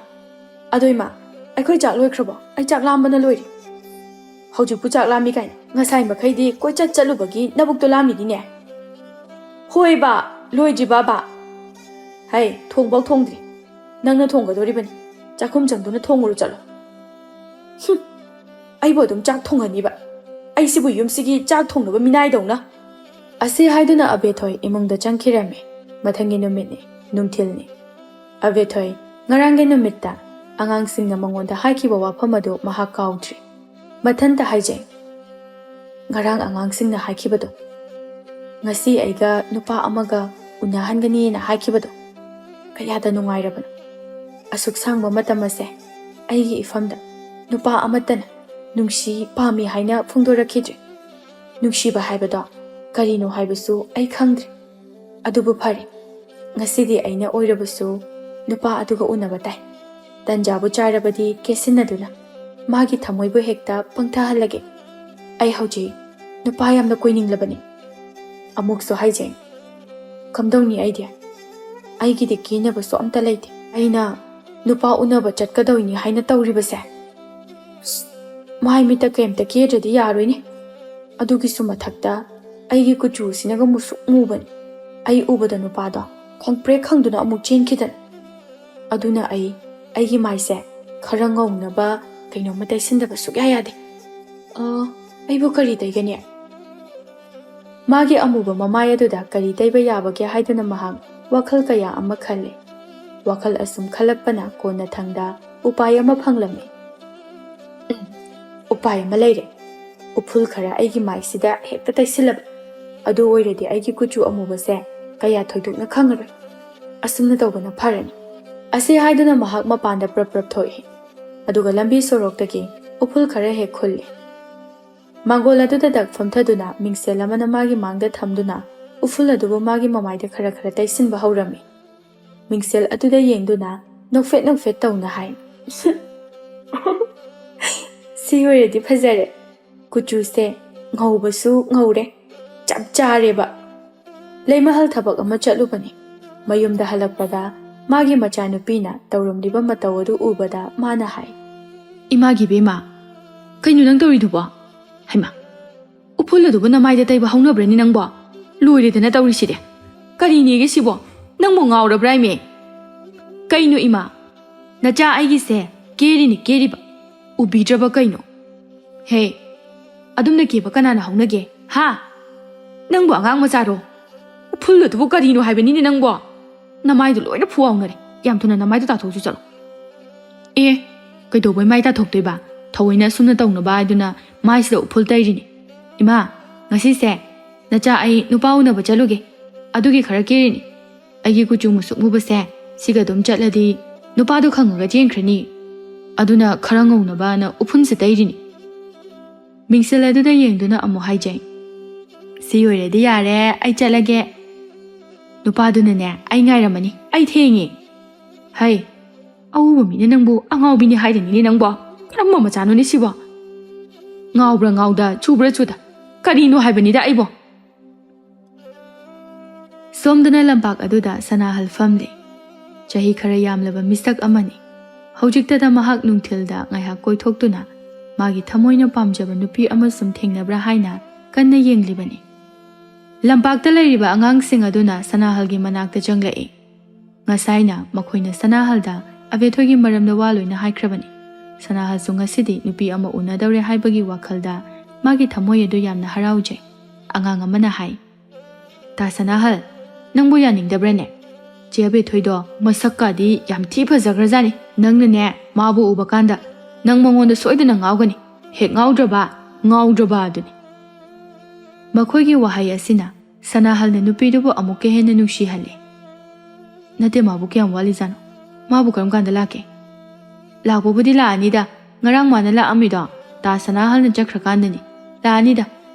ꯑꯗꯣ, ꯏꯃꯥ, ꯑꯩꯈꯣꯏ ꯆꯥꯛ ꯂꯣꯏꯈ꯭ꯔꯕꯣ? ꯑꯩ ꯆꯥꯛ ꯂꯥꯝꯕꯅ ꯂꯣꯏꯔꯦ꯫ ꯍꯧꯖꯤꯛꯄꯨ ꯆꯥꯛ ꯂꯥꯝꯃꯤ ꯀꯥꯏꯅ? ꯉꯁꯥꯏ ꯃꯈꯩꯗꯤ ꯀꯣꯏꯆꯠ ꯆꯠꯂꯨꯕꯒꯤ ꯅꯕꯨꯛꯇꯣ ꯂꯥꯝꯃꯤꯅꯤꯅꯦ?" "ꯍꯣꯏ, ꯕꯥ, ꯂꯣꯏꯗ꯭ꯔꯤꯕ, ꯕꯥ?" "ꯍꯩ, ꯊꯣꯡꯐꯧ ꯊꯣꯡꯗ꯭ꯔꯤ꯫ ꯅꯪꯅ ꯊꯣꯡꯒꯗꯣꯔꯤꯕꯅꯤ꯫ ꯆꯥꯛꯈꯨꯝ ꯆꯪꯗꯨꯅ ꯊꯣꯡꯉꯨꯔꯣ ꯆꯠꯂꯣ꯫" "ꯍꯨꯝ, ꯑꯩꯕꯨ ꯑꯗꯨꯝ ꯆꯥꯛ ꯊꯣꯡꯍꯟꯅꯤꯕ? ꯑꯩꯁꯤꯕꯨ ꯌꯨꯝꯁꯤꯒꯤ ꯆꯥꯛ ꯊꯣꯡꯅꯕ ꯃꯤꯅꯥꯏꯗꯧꯅ?" ꯑꯁꯤ ꯍꯥꯏꯗꯨꯅ ꯑꯕꯦꯊꯣꯏ ꯏꯃꯨꯡꯗ ꯆꯪꯈꯤꯔꯝꯃꯤ꯫ ꯃꯊꯪꯒꯤ ꯅꯨꯃꯤꯠꯅꯤ, ꯅꯨꯡꯊꯤꯜꯅꯤ꯫ ꯑꯕꯦꯊꯣꯏ ꯉꯔꯥꯡꯒꯤ ꯅꯨꯃꯤꯠꯇ ꯑꯉꯥꯡꯁꯤꯡꯅ ꯃꯉꯣꯟꯗ ꯍꯥꯏꯈꯤꯕ ꯋꯥꯐꯝ ꯑꯗꯨ ꯃꯍꯥꯛ ꯀꯥꯎꯗ꯭ꯔꯤ꯫ ꯃꯊꯟꯇ ꯍꯥꯏꯖꯩ, "ꯉꯔꯥꯡ ꯑꯉꯥꯡꯁꯤꯡꯅ ꯍꯥꯏꯈꯤꯕꯗꯣ, ꯉꯁꯤ ꯑꯩꯒ ꯅꯨꯄꯥ ꯑꯃꯒ ꯎꯅꯍꯟꯒꯅꯤꯅ ꯍꯥꯏꯈꯤꯕꯗꯣ, ꯀꯌꯥꯗ ꯅꯨꯡꯉꯥꯏꯔꯕꯅꯣ꯫ ꯑꯁꯨꯛ ꯁꯥꯡꯕ ꯃꯇꯝ ꯑꯁꯦ ꯑꯩꯒꯤ ꯏꯐꯝꯗ ꯅꯨꯄꯥ ꯑꯃꯠꯇꯅ ꯅꯨꯡꯁꯤ ꯄꯥꯝꯃꯤ ꯍꯥꯏꯅ ꯐꯣꯡꯗꯣꯔꯛꯈꯤꯗ꯭ꯔꯤ꯫ ꯅꯨꯡꯁꯤꯕ ꯍꯥꯏꯕꯗꯣ ꯀꯔꯤꯅꯣ ꯍꯥꯏꯕꯁꯨ ꯑꯩ ꯈꯪꯗ꯭ꯔꯦ꯫ ꯑꯗꯨꯕꯨ ꯐꯔꯦ, ꯉꯁꯤꯗꯤ ꯑꯩꯅ ꯑꯣꯏꯔꯕꯁꯨ ꯅꯨꯄꯥ ꯑꯗꯨꯒ ꯎꯅꯕ ꯇꯥꯏ꯫ ꯇꯟꯖꯥꯕꯨ ꯆꯥꯔꯕꯗꯤ ꯀꯦꯁꯤꯟꯅꯗꯨꯅ ꯃꯥꯒꯤ ꯊꯃꯣꯏꯕꯨ ꯍꯦꯛꯇ ꯄꯪꯊꯍꯜꯂꯒꯦ꯫ ꯑꯩ ꯍꯧꯖꯤꯛ ꯅꯨꯄꯥ ꯌꯥꯝꯅ ꯀꯣꯏꯅꯤꯡꯂꯕꯅꯤ꯫" ꯑꯃꯨꯛꯁꯨ ꯍꯥꯏꯖꯩ, "ꯀꯝꯗꯧꯅꯤ ꯑꯩꯗꯤ? ꯑꯩꯒꯤꯗꯤ ꯀꯦꯅꯕꯁꯨ ꯑꯝꯇ ꯂꯩꯇꯦ꯫ ꯑꯩꯅ ꯅꯨꯄꯥ ꯎꯅꯕ ꯆꯠꯀꯗꯧꯅꯤ ꯍꯥꯏꯅ ꯇꯧꯔꯤꯕꯁꯦ, ꯑꯁ, ꯃꯥꯏ ꯃꯤꯠꯇ ꯀꯩꯝꯇ ꯀꯦꯗ꯭ꯔꯗꯤ ꯌꯥꯔꯣꯏꯅꯦ꯫ ꯑꯗꯨꯒꯤꯁꯨ ꯃꯊꯛꯇ ꯑꯩꯒꯤ ꯀꯨꯆꯨꯁꯤꯅꯒ ꯃꯨꯁꯨꯛ ꯃꯨꯕꯅꯤ꯫ ꯑꯩ ꯎꯕꯗ ꯅꯨꯄꯥꯗꯣ ꯈꯪꯄ꯭ꯔꯦꯛ ꯈꯪꯗꯨꯅ ꯑꯃꯨꯛ ꯆꯦꯟꯈꯤꯗꯅ꯫ ꯑꯗꯨꯅ ꯑꯩ ꯑꯩꯒꯤ ꯃꯥꯏꯁꯦ ꯈꯔ ꯉꯧꯅꯕ ꯀꯩꯅꯣꯝꯃ ꯇꯩꯁꯤꯟꯗꯕ ꯁꯨꯛꯌꯥ ꯌꯥꯗꯦ꯫ ꯑ, ꯑꯩꯕꯨ ꯀꯔꯤ ꯇꯩꯒꯅꯤ?" ꯃꯥꯒꯤ ꯑꯃꯨꯕ ꯃꯃꯥꯏ ꯑꯗꯨꯗ ꯀꯔꯤ ꯇꯩꯕ ꯌꯥꯕꯒꯦ ꯍꯥꯏꯗꯨꯅ ꯃꯍꯥꯛ ꯋꯥꯈꯜ ꯀꯌꯥ ꯑꯃ ꯈꯜꯂꯦ꯫ ꯋꯥꯈꯜ ꯑꯁꯨꯝ ꯈꯜꯂꯛꯄꯅ ꯀꯣꯟꯅꯊꯪꯗ ꯎꯄꯥꯏ ꯑꯃ ꯐꯪꯂꯝꯃꯤ꯫ "ꯎꯝ, ꯎꯄꯥꯏ ꯑꯃ ꯂꯩꯔꯦ꯫ ꯎꯐꯨꯜ ꯈꯔ ꯑꯩꯒꯤ ꯃꯥꯏꯁꯤꯗ ꯍꯦꯛꯇ ꯇꯩꯁꯤꯜꯂꯕ꯫ ꯑꯗꯨ ꯑꯣꯏꯔꯗꯤ ꯑꯩꯒꯤ ꯀꯨꯆꯨ ꯑꯃꯨꯕꯁꯦ ꯀꯌꯥ ꯊꯣꯏꯗꯣꯛꯅ ꯈꯪꯉꯔꯣꯏ꯫ ꯑꯁꯨꯝꯅ ꯇꯧꯕꯅ ꯐꯔꯅꯤ"꯫ ꯑꯁꯤ ꯍꯥꯏꯗꯨꯅ ꯃꯍꯥꯛ ꯃꯄꯥꯟꯗ ꯄ꯭ꯔꯞ ꯄ꯭ꯔꯞ ꯊꯣꯛꯏ꯫ ꯑꯗꯨꯒ ꯂꯝꯕꯤ ꯁꯣꯔꯣꯛꯇꯒꯤ ꯎꯐꯨꯜ ꯈꯔ ꯍꯦꯛ ꯈꯨꯜꯂꯤ꯫ ꯃꯥꯡꯒꯣꯜ ꯑꯗꯨꯗ ꯗꯛ ꯐꯝꯊꯗꯨꯅ ꯃꯤꯡꯁꯦꯜ ꯑꯃꯅ ꯃꯥꯒꯤ ꯃꯥꯡꯗ ꯊꯝꯗꯨꯅ ꯎꯐꯨꯜ ꯑꯗꯨꯕꯨ ꯃꯥꯒꯤ ꯃꯃꯥꯏꯗ ꯈꯔ ꯈꯔ ꯇꯩꯁꯤꯟꯕ ꯍꯧꯔꯝꯃꯤ꯫ ꯃꯤꯡꯁꯦꯜ ꯑꯗꯨꯗ ꯌꯦꯡꯗꯨꯅ ꯅꯣꯛꯐꯦꯠ ꯅꯣꯛꯐꯦꯠ ꯇꯧꯅ ꯍꯥꯏ, "ꯁꯤ ꯑꯣꯏꯔꯗꯤ ꯐꯖꯔꯦ꯫ ꯀꯨꯆꯨꯁꯦ ꯉꯧꯕꯁꯨ ꯉꯧꯔꯦ, ꯆꯞ ꯆꯥꯔꯦꯕ"꯫ ꯂꯩꯃꯍꯜ ꯊꯕꯛ ꯑꯃ ꯆꯠꯂꯨꯕꯅꯤ꯫ ꯃꯌꯨꯝꯗ ꯍꯜꯂꯛꯄꯗ ꯃꯥꯒꯤ ꯃꯆꯥꯅꯨꯄꯤꯅ ꯇꯧꯔꯝꯂꯤꯕ ꯃꯇꯧ ꯑꯗꯨ ꯎꯕꯗ ꯃꯥꯅ ꯍꯥꯏ, "ꯏꯃꯥꯒꯤ ꯕꯦꯝꯃ, ꯀꯩꯅꯣ ꯅꯪ ꯇꯧꯔꯤꯗꯨꯕꯣ? ꯍꯩꯃꯥ, ꯎꯐꯨꯜ ꯑꯗꯨꯕꯨ ꯅꯃꯥꯏꯗ ꯇꯩꯕ ꯍꯧꯅꯕ꯭ꯔꯅꯤ ꯅꯪꯕꯣ? ꯂꯣꯏꯔꯦꯗꯅ ꯇꯧꯔꯤꯁꯤꯗꯤ꯫ ꯀꯔꯤꯅꯦꯒꯦ ꯁꯤꯕꯣ? ꯅꯪꯕꯨ ꯉꯥꯎꯔꯕ꯭ꯔꯥ ꯏꯃꯦ? ꯀꯩꯅꯣ ꯏꯃꯥ? ꯅꯆꯥ ꯑꯩꯒꯤꯁꯦ ꯀꯦꯔꯤꯅꯤ ꯀꯦꯔꯤꯕ꯫ ꯎꯕꯤꯗ꯭ꯔꯕ ꯀꯩꯅꯣ? ꯍꯦ, ꯑꯗꯨꯝꯅ ꯀꯦꯕ ꯀꯅꯥꯅ ꯍꯧꯅꯒꯦ? ꯍꯥ? ꯅꯪꯕꯨ ꯑꯉꯥꯡ ꯃꯆꯥꯔꯣ? ꯎꯐꯨꯜ ꯑꯗꯨꯕꯨ ꯀꯔꯤꯅꯣ ꯍꯥꯏꯕꯅꯤꯅꯦ ꯅꯪꯕꯣ? ꯅꯃꯥꯏꯗꯣ ꯂꯣꯏꯅ ꯐꯨꯋꯥꯎꯅꯔꯦ꯫ ꯌꯥꯝ ꯊꯨꯅ ꯅꯃꯥꯏꯗꯣ ꯇꯥꯊꯣꯛꯎꯆꯣ ꯆꯠꯂꯣ꯫ ꯑꯦ, ꯀꯩꯗꯧꯕꯩ ꯃꯥꯏ ꯇꯥꯊꯣꯛꯇꯣꯏꯕ? ꯊꯑꯣꯏꯅ ꯑꯁꯨꯝꯅ ꯇꯧꯅꯕ ꯍꯥꯏꯗꯨꯅ ꯃꯥꯏꯁꯤꯗ ꯎꯐꯨꯜ ꯇꯩꯔꯤꯅꯤ꯫ ꯏꯃꯥ, ꯉꯁꯤꯁꯦ ꯅꯆꯥ ꯑꯩ ꯅꯨꯄꯥ ꯎꯅꯕ ꯆꯠꯂꯨꯒꯦ꯫ ꯑꯗꯨꯒꯤ ꯈꯔ ꯀꯦꯔꯤꯅꯤ꯫ ꯑꯩꯒꯤ ꯀꯨꯆꯨ ꯃꯨꯁꯨꯛ ꯃꯨꯕꯁꯦ ꯁꯤꯒ ꯑꯗꯨꯝ ꯆꯠꯂꯗꯤ ꯅꯨꯄꯥꯗꯣ ꯈꯪꯉꯒ ꯆꯦꯟꯈ꯭ꯔꯅꯤ꯫ ꯑꯗꯨꯅ ꯈꯔ ꯉꯧꯅꯕꯅ ꯎꯐꯨꯟꯁꯦ ꯇꯩꯔꯤꯅꯤ"꯫ ꯃꯤꯡꯁꯦꯜ ꯑꯗꯨꯗ ꯌꯦꯡꯗꯨꯅ ꯑꯃꯨꯛ ꯍꯥꯏꯖꯩ, "ꯁꯤ ꯑꯣꯏꯔꯗꯤ ꯌꯥꯔꯦ, ꯑꯩ ꯆꯠꯂꯒꯦ꯫ ꯅꯨꯄꯥꯗꯨꯅꯅꯦ ꯑꯩ ꯉꯥꯏꯔꯝꯃꯅꯤ, ꯑꯩ ꯊꯦꯡꯉꯦ"꯫ "ꯍꯩ, ꯑꯎꯕ ꯃꯤꯅ ꯅꯪꯕꯨ ꯑꯉꯥꯎꯕꯤꯅꯤ ꯍꯥꯏꯔꯤꯅꯤꯅꯦ ꯅꯪꯕꯣ? ꯀꯔꯝꯕ ꯃꯆꯥꯅꯣꯅꯦ ꯁꯤꯕꯣ? ꯉꯥꯎꯕ꯭ꯔꯥ ꯉꯥꯎꯗ, ꯆꯨꯕ꯭ꯔꯥ ꯆꯨꯗ, ꯀꯔꯤꯅꯣ ꯍꯥꯏꯕꯅꯤꯗ ꯑꯩꯕꯣ"꯫ ꯁꯣꯝꯗꯅ ꯂꯝꯄꯥꯛ ꯑꯗꯨꯗ ꯁꯅꯥꯍꯜ ꯐꯝꯂꯤ꯫ ꯆꯍꯤ ꯈꯔ ꯌꯥꯝꯂꯕ ꯃꯤꯁꯛ ꯑꯃꯅꯤ꯫ ꯍꯧꯖꯤꯛꯇꯗ ꯃꯍꯥꯛ ꯅꯨꯡꯊꯤꯜꯗ ꯉꯥꯏꯍꯥꯛ ꯀꯣꯏꯊꯣꯛꯇꯨꯅ ꯃꯥꯒꯤ ꯊꯃꯣꯏꯅ ꯄꯥꯝꯖꯕ ꯅꯨꯄꯤ ꯑꯃ ꯁꯨꯝ ꯊꯦꯡꯅꯕ꯭ꯔꯥ ꯍꯥꯏꯅ ꯀꯟꯅ ꯌꯦꯡꯂꯤꯕꯅꯤ꯫ ꯂꯝꯄꯥꯛꯇ ꯂꯩꯔꯤꯕ ꯑꯉꯥꯡꯁꯤꯡ ꯑꯗꯨꯅ ꯁꯅꯥꯍꯜꯒꯤ ꯃꯅꯥꯛꯇ ꯆꯪꯂꯛꯏ꯫ ꯉꯁꯥꯏꯅ ꯃꯈꯣꯏꯅ ꯁꯅꯥꯍꯜꯗ ꯑꯕꯦꯊꯣꯏꯒꯤ ꯃꯔꯝꯗ ꯋꯥ ꯂꯣꯏꯅ ꯍꯥꯏꯈ꯭ꯔꯕꯅꯤ꯫ ꯁꯅꯥꯍꯜꯁꯨ ꯉꯁꯤꯗꯤ ꯅꯨꯄꯤ ꯑꯃ ꯎꯅꯗꯧꯔꯦ ꯍꯥꯏꯕꯒꯤ ꯋꯥꯈꯜꯗ ꯃꯥꯒꯤ ꯊꯃꯣꯏ ꯑꯗꯨ ꯌꯥꯝꯅ ꯍꯔꯥꯎꯖꯩ꯫ ꯑꯉꯥꯡ ꯑꯃꯅ ꯍꯥꯏ, "ꯇꯥ ꯁꯅꯥꯍꯜ, ꯅꯪꯕꯨ ꯌꯥꯅꯤꯡꯗꯕ꯭ꯔꯅꯦ? "ꯆꯦ ꯑꯕꯦꯊꯣꯏꯗꯣ ꯃꯁꯛꯀꯗꯤ ꯌꯥꯝ ꯊꯤ ꯐꯖꯈ꯭ꯔꯖꯥꯠꯅꯤ꯫ ꯅꯪꯅꯅꯦ, ꯃꯥꯕꯨ ꯎꯕ ꯀꯥꯟꯗ ꯅꯪ ꯃꯉꯣꯟꯗ ꯁꯣꯏꯗꯅ ꯉꯥꯎꯒꯅꯤ꯫ ꯍꯦꯛ ꯉꯥꯎꯗ꯭ꯔꯕ, ꯉꯥꯎꯗ꯭ꯔꯕ ꯑꯗꯨꯅꯤ꯫" ꯃꯈꯣꯏꯒꯤ ꯋꯥꯍꯩ ꯑꯁꯤꯅ ꯁꯅꯥꯍꯜꯅ ꯅꯨꯄꯤꯗꯨꯕꯨ ꯑꯃꯨꯛꯀ ꯍꯦꯟꯅ ꯅꯨꯡꯁꯤꯍꯜꯂꯦ꯫ "ꯅꯠꯇꯦ, ꯃꯥꯕꯨ ꯀꯌꯥꯝ ꯋꯥꯠꯂꯤꯖꯥꯠꯅꯣ? ꯃꯥꯕꯨ ꯀꯔꯝ ꯀꯥꯟꯗ ꯂꯥꯛꯀꯦ?" "ꯂꯥꯛꯄꯕꯨꯗꯤ ꯂꯥꯛꯑꯅꯤꯗ꯫ ꯉꯔꯥꯡ ꯃꯥꯅ ꯂꯥꯛꯑꯝꯃꯤꯗꯣ ꯇꯥ ꯁꯅꯥꯍꯜꯅ ꯆꯠꯈ꯭ꯔꯀꯥꯟꯗꯅꯤ꯫ ꯂꯥꯛꯑꯅꯤꯗ꯫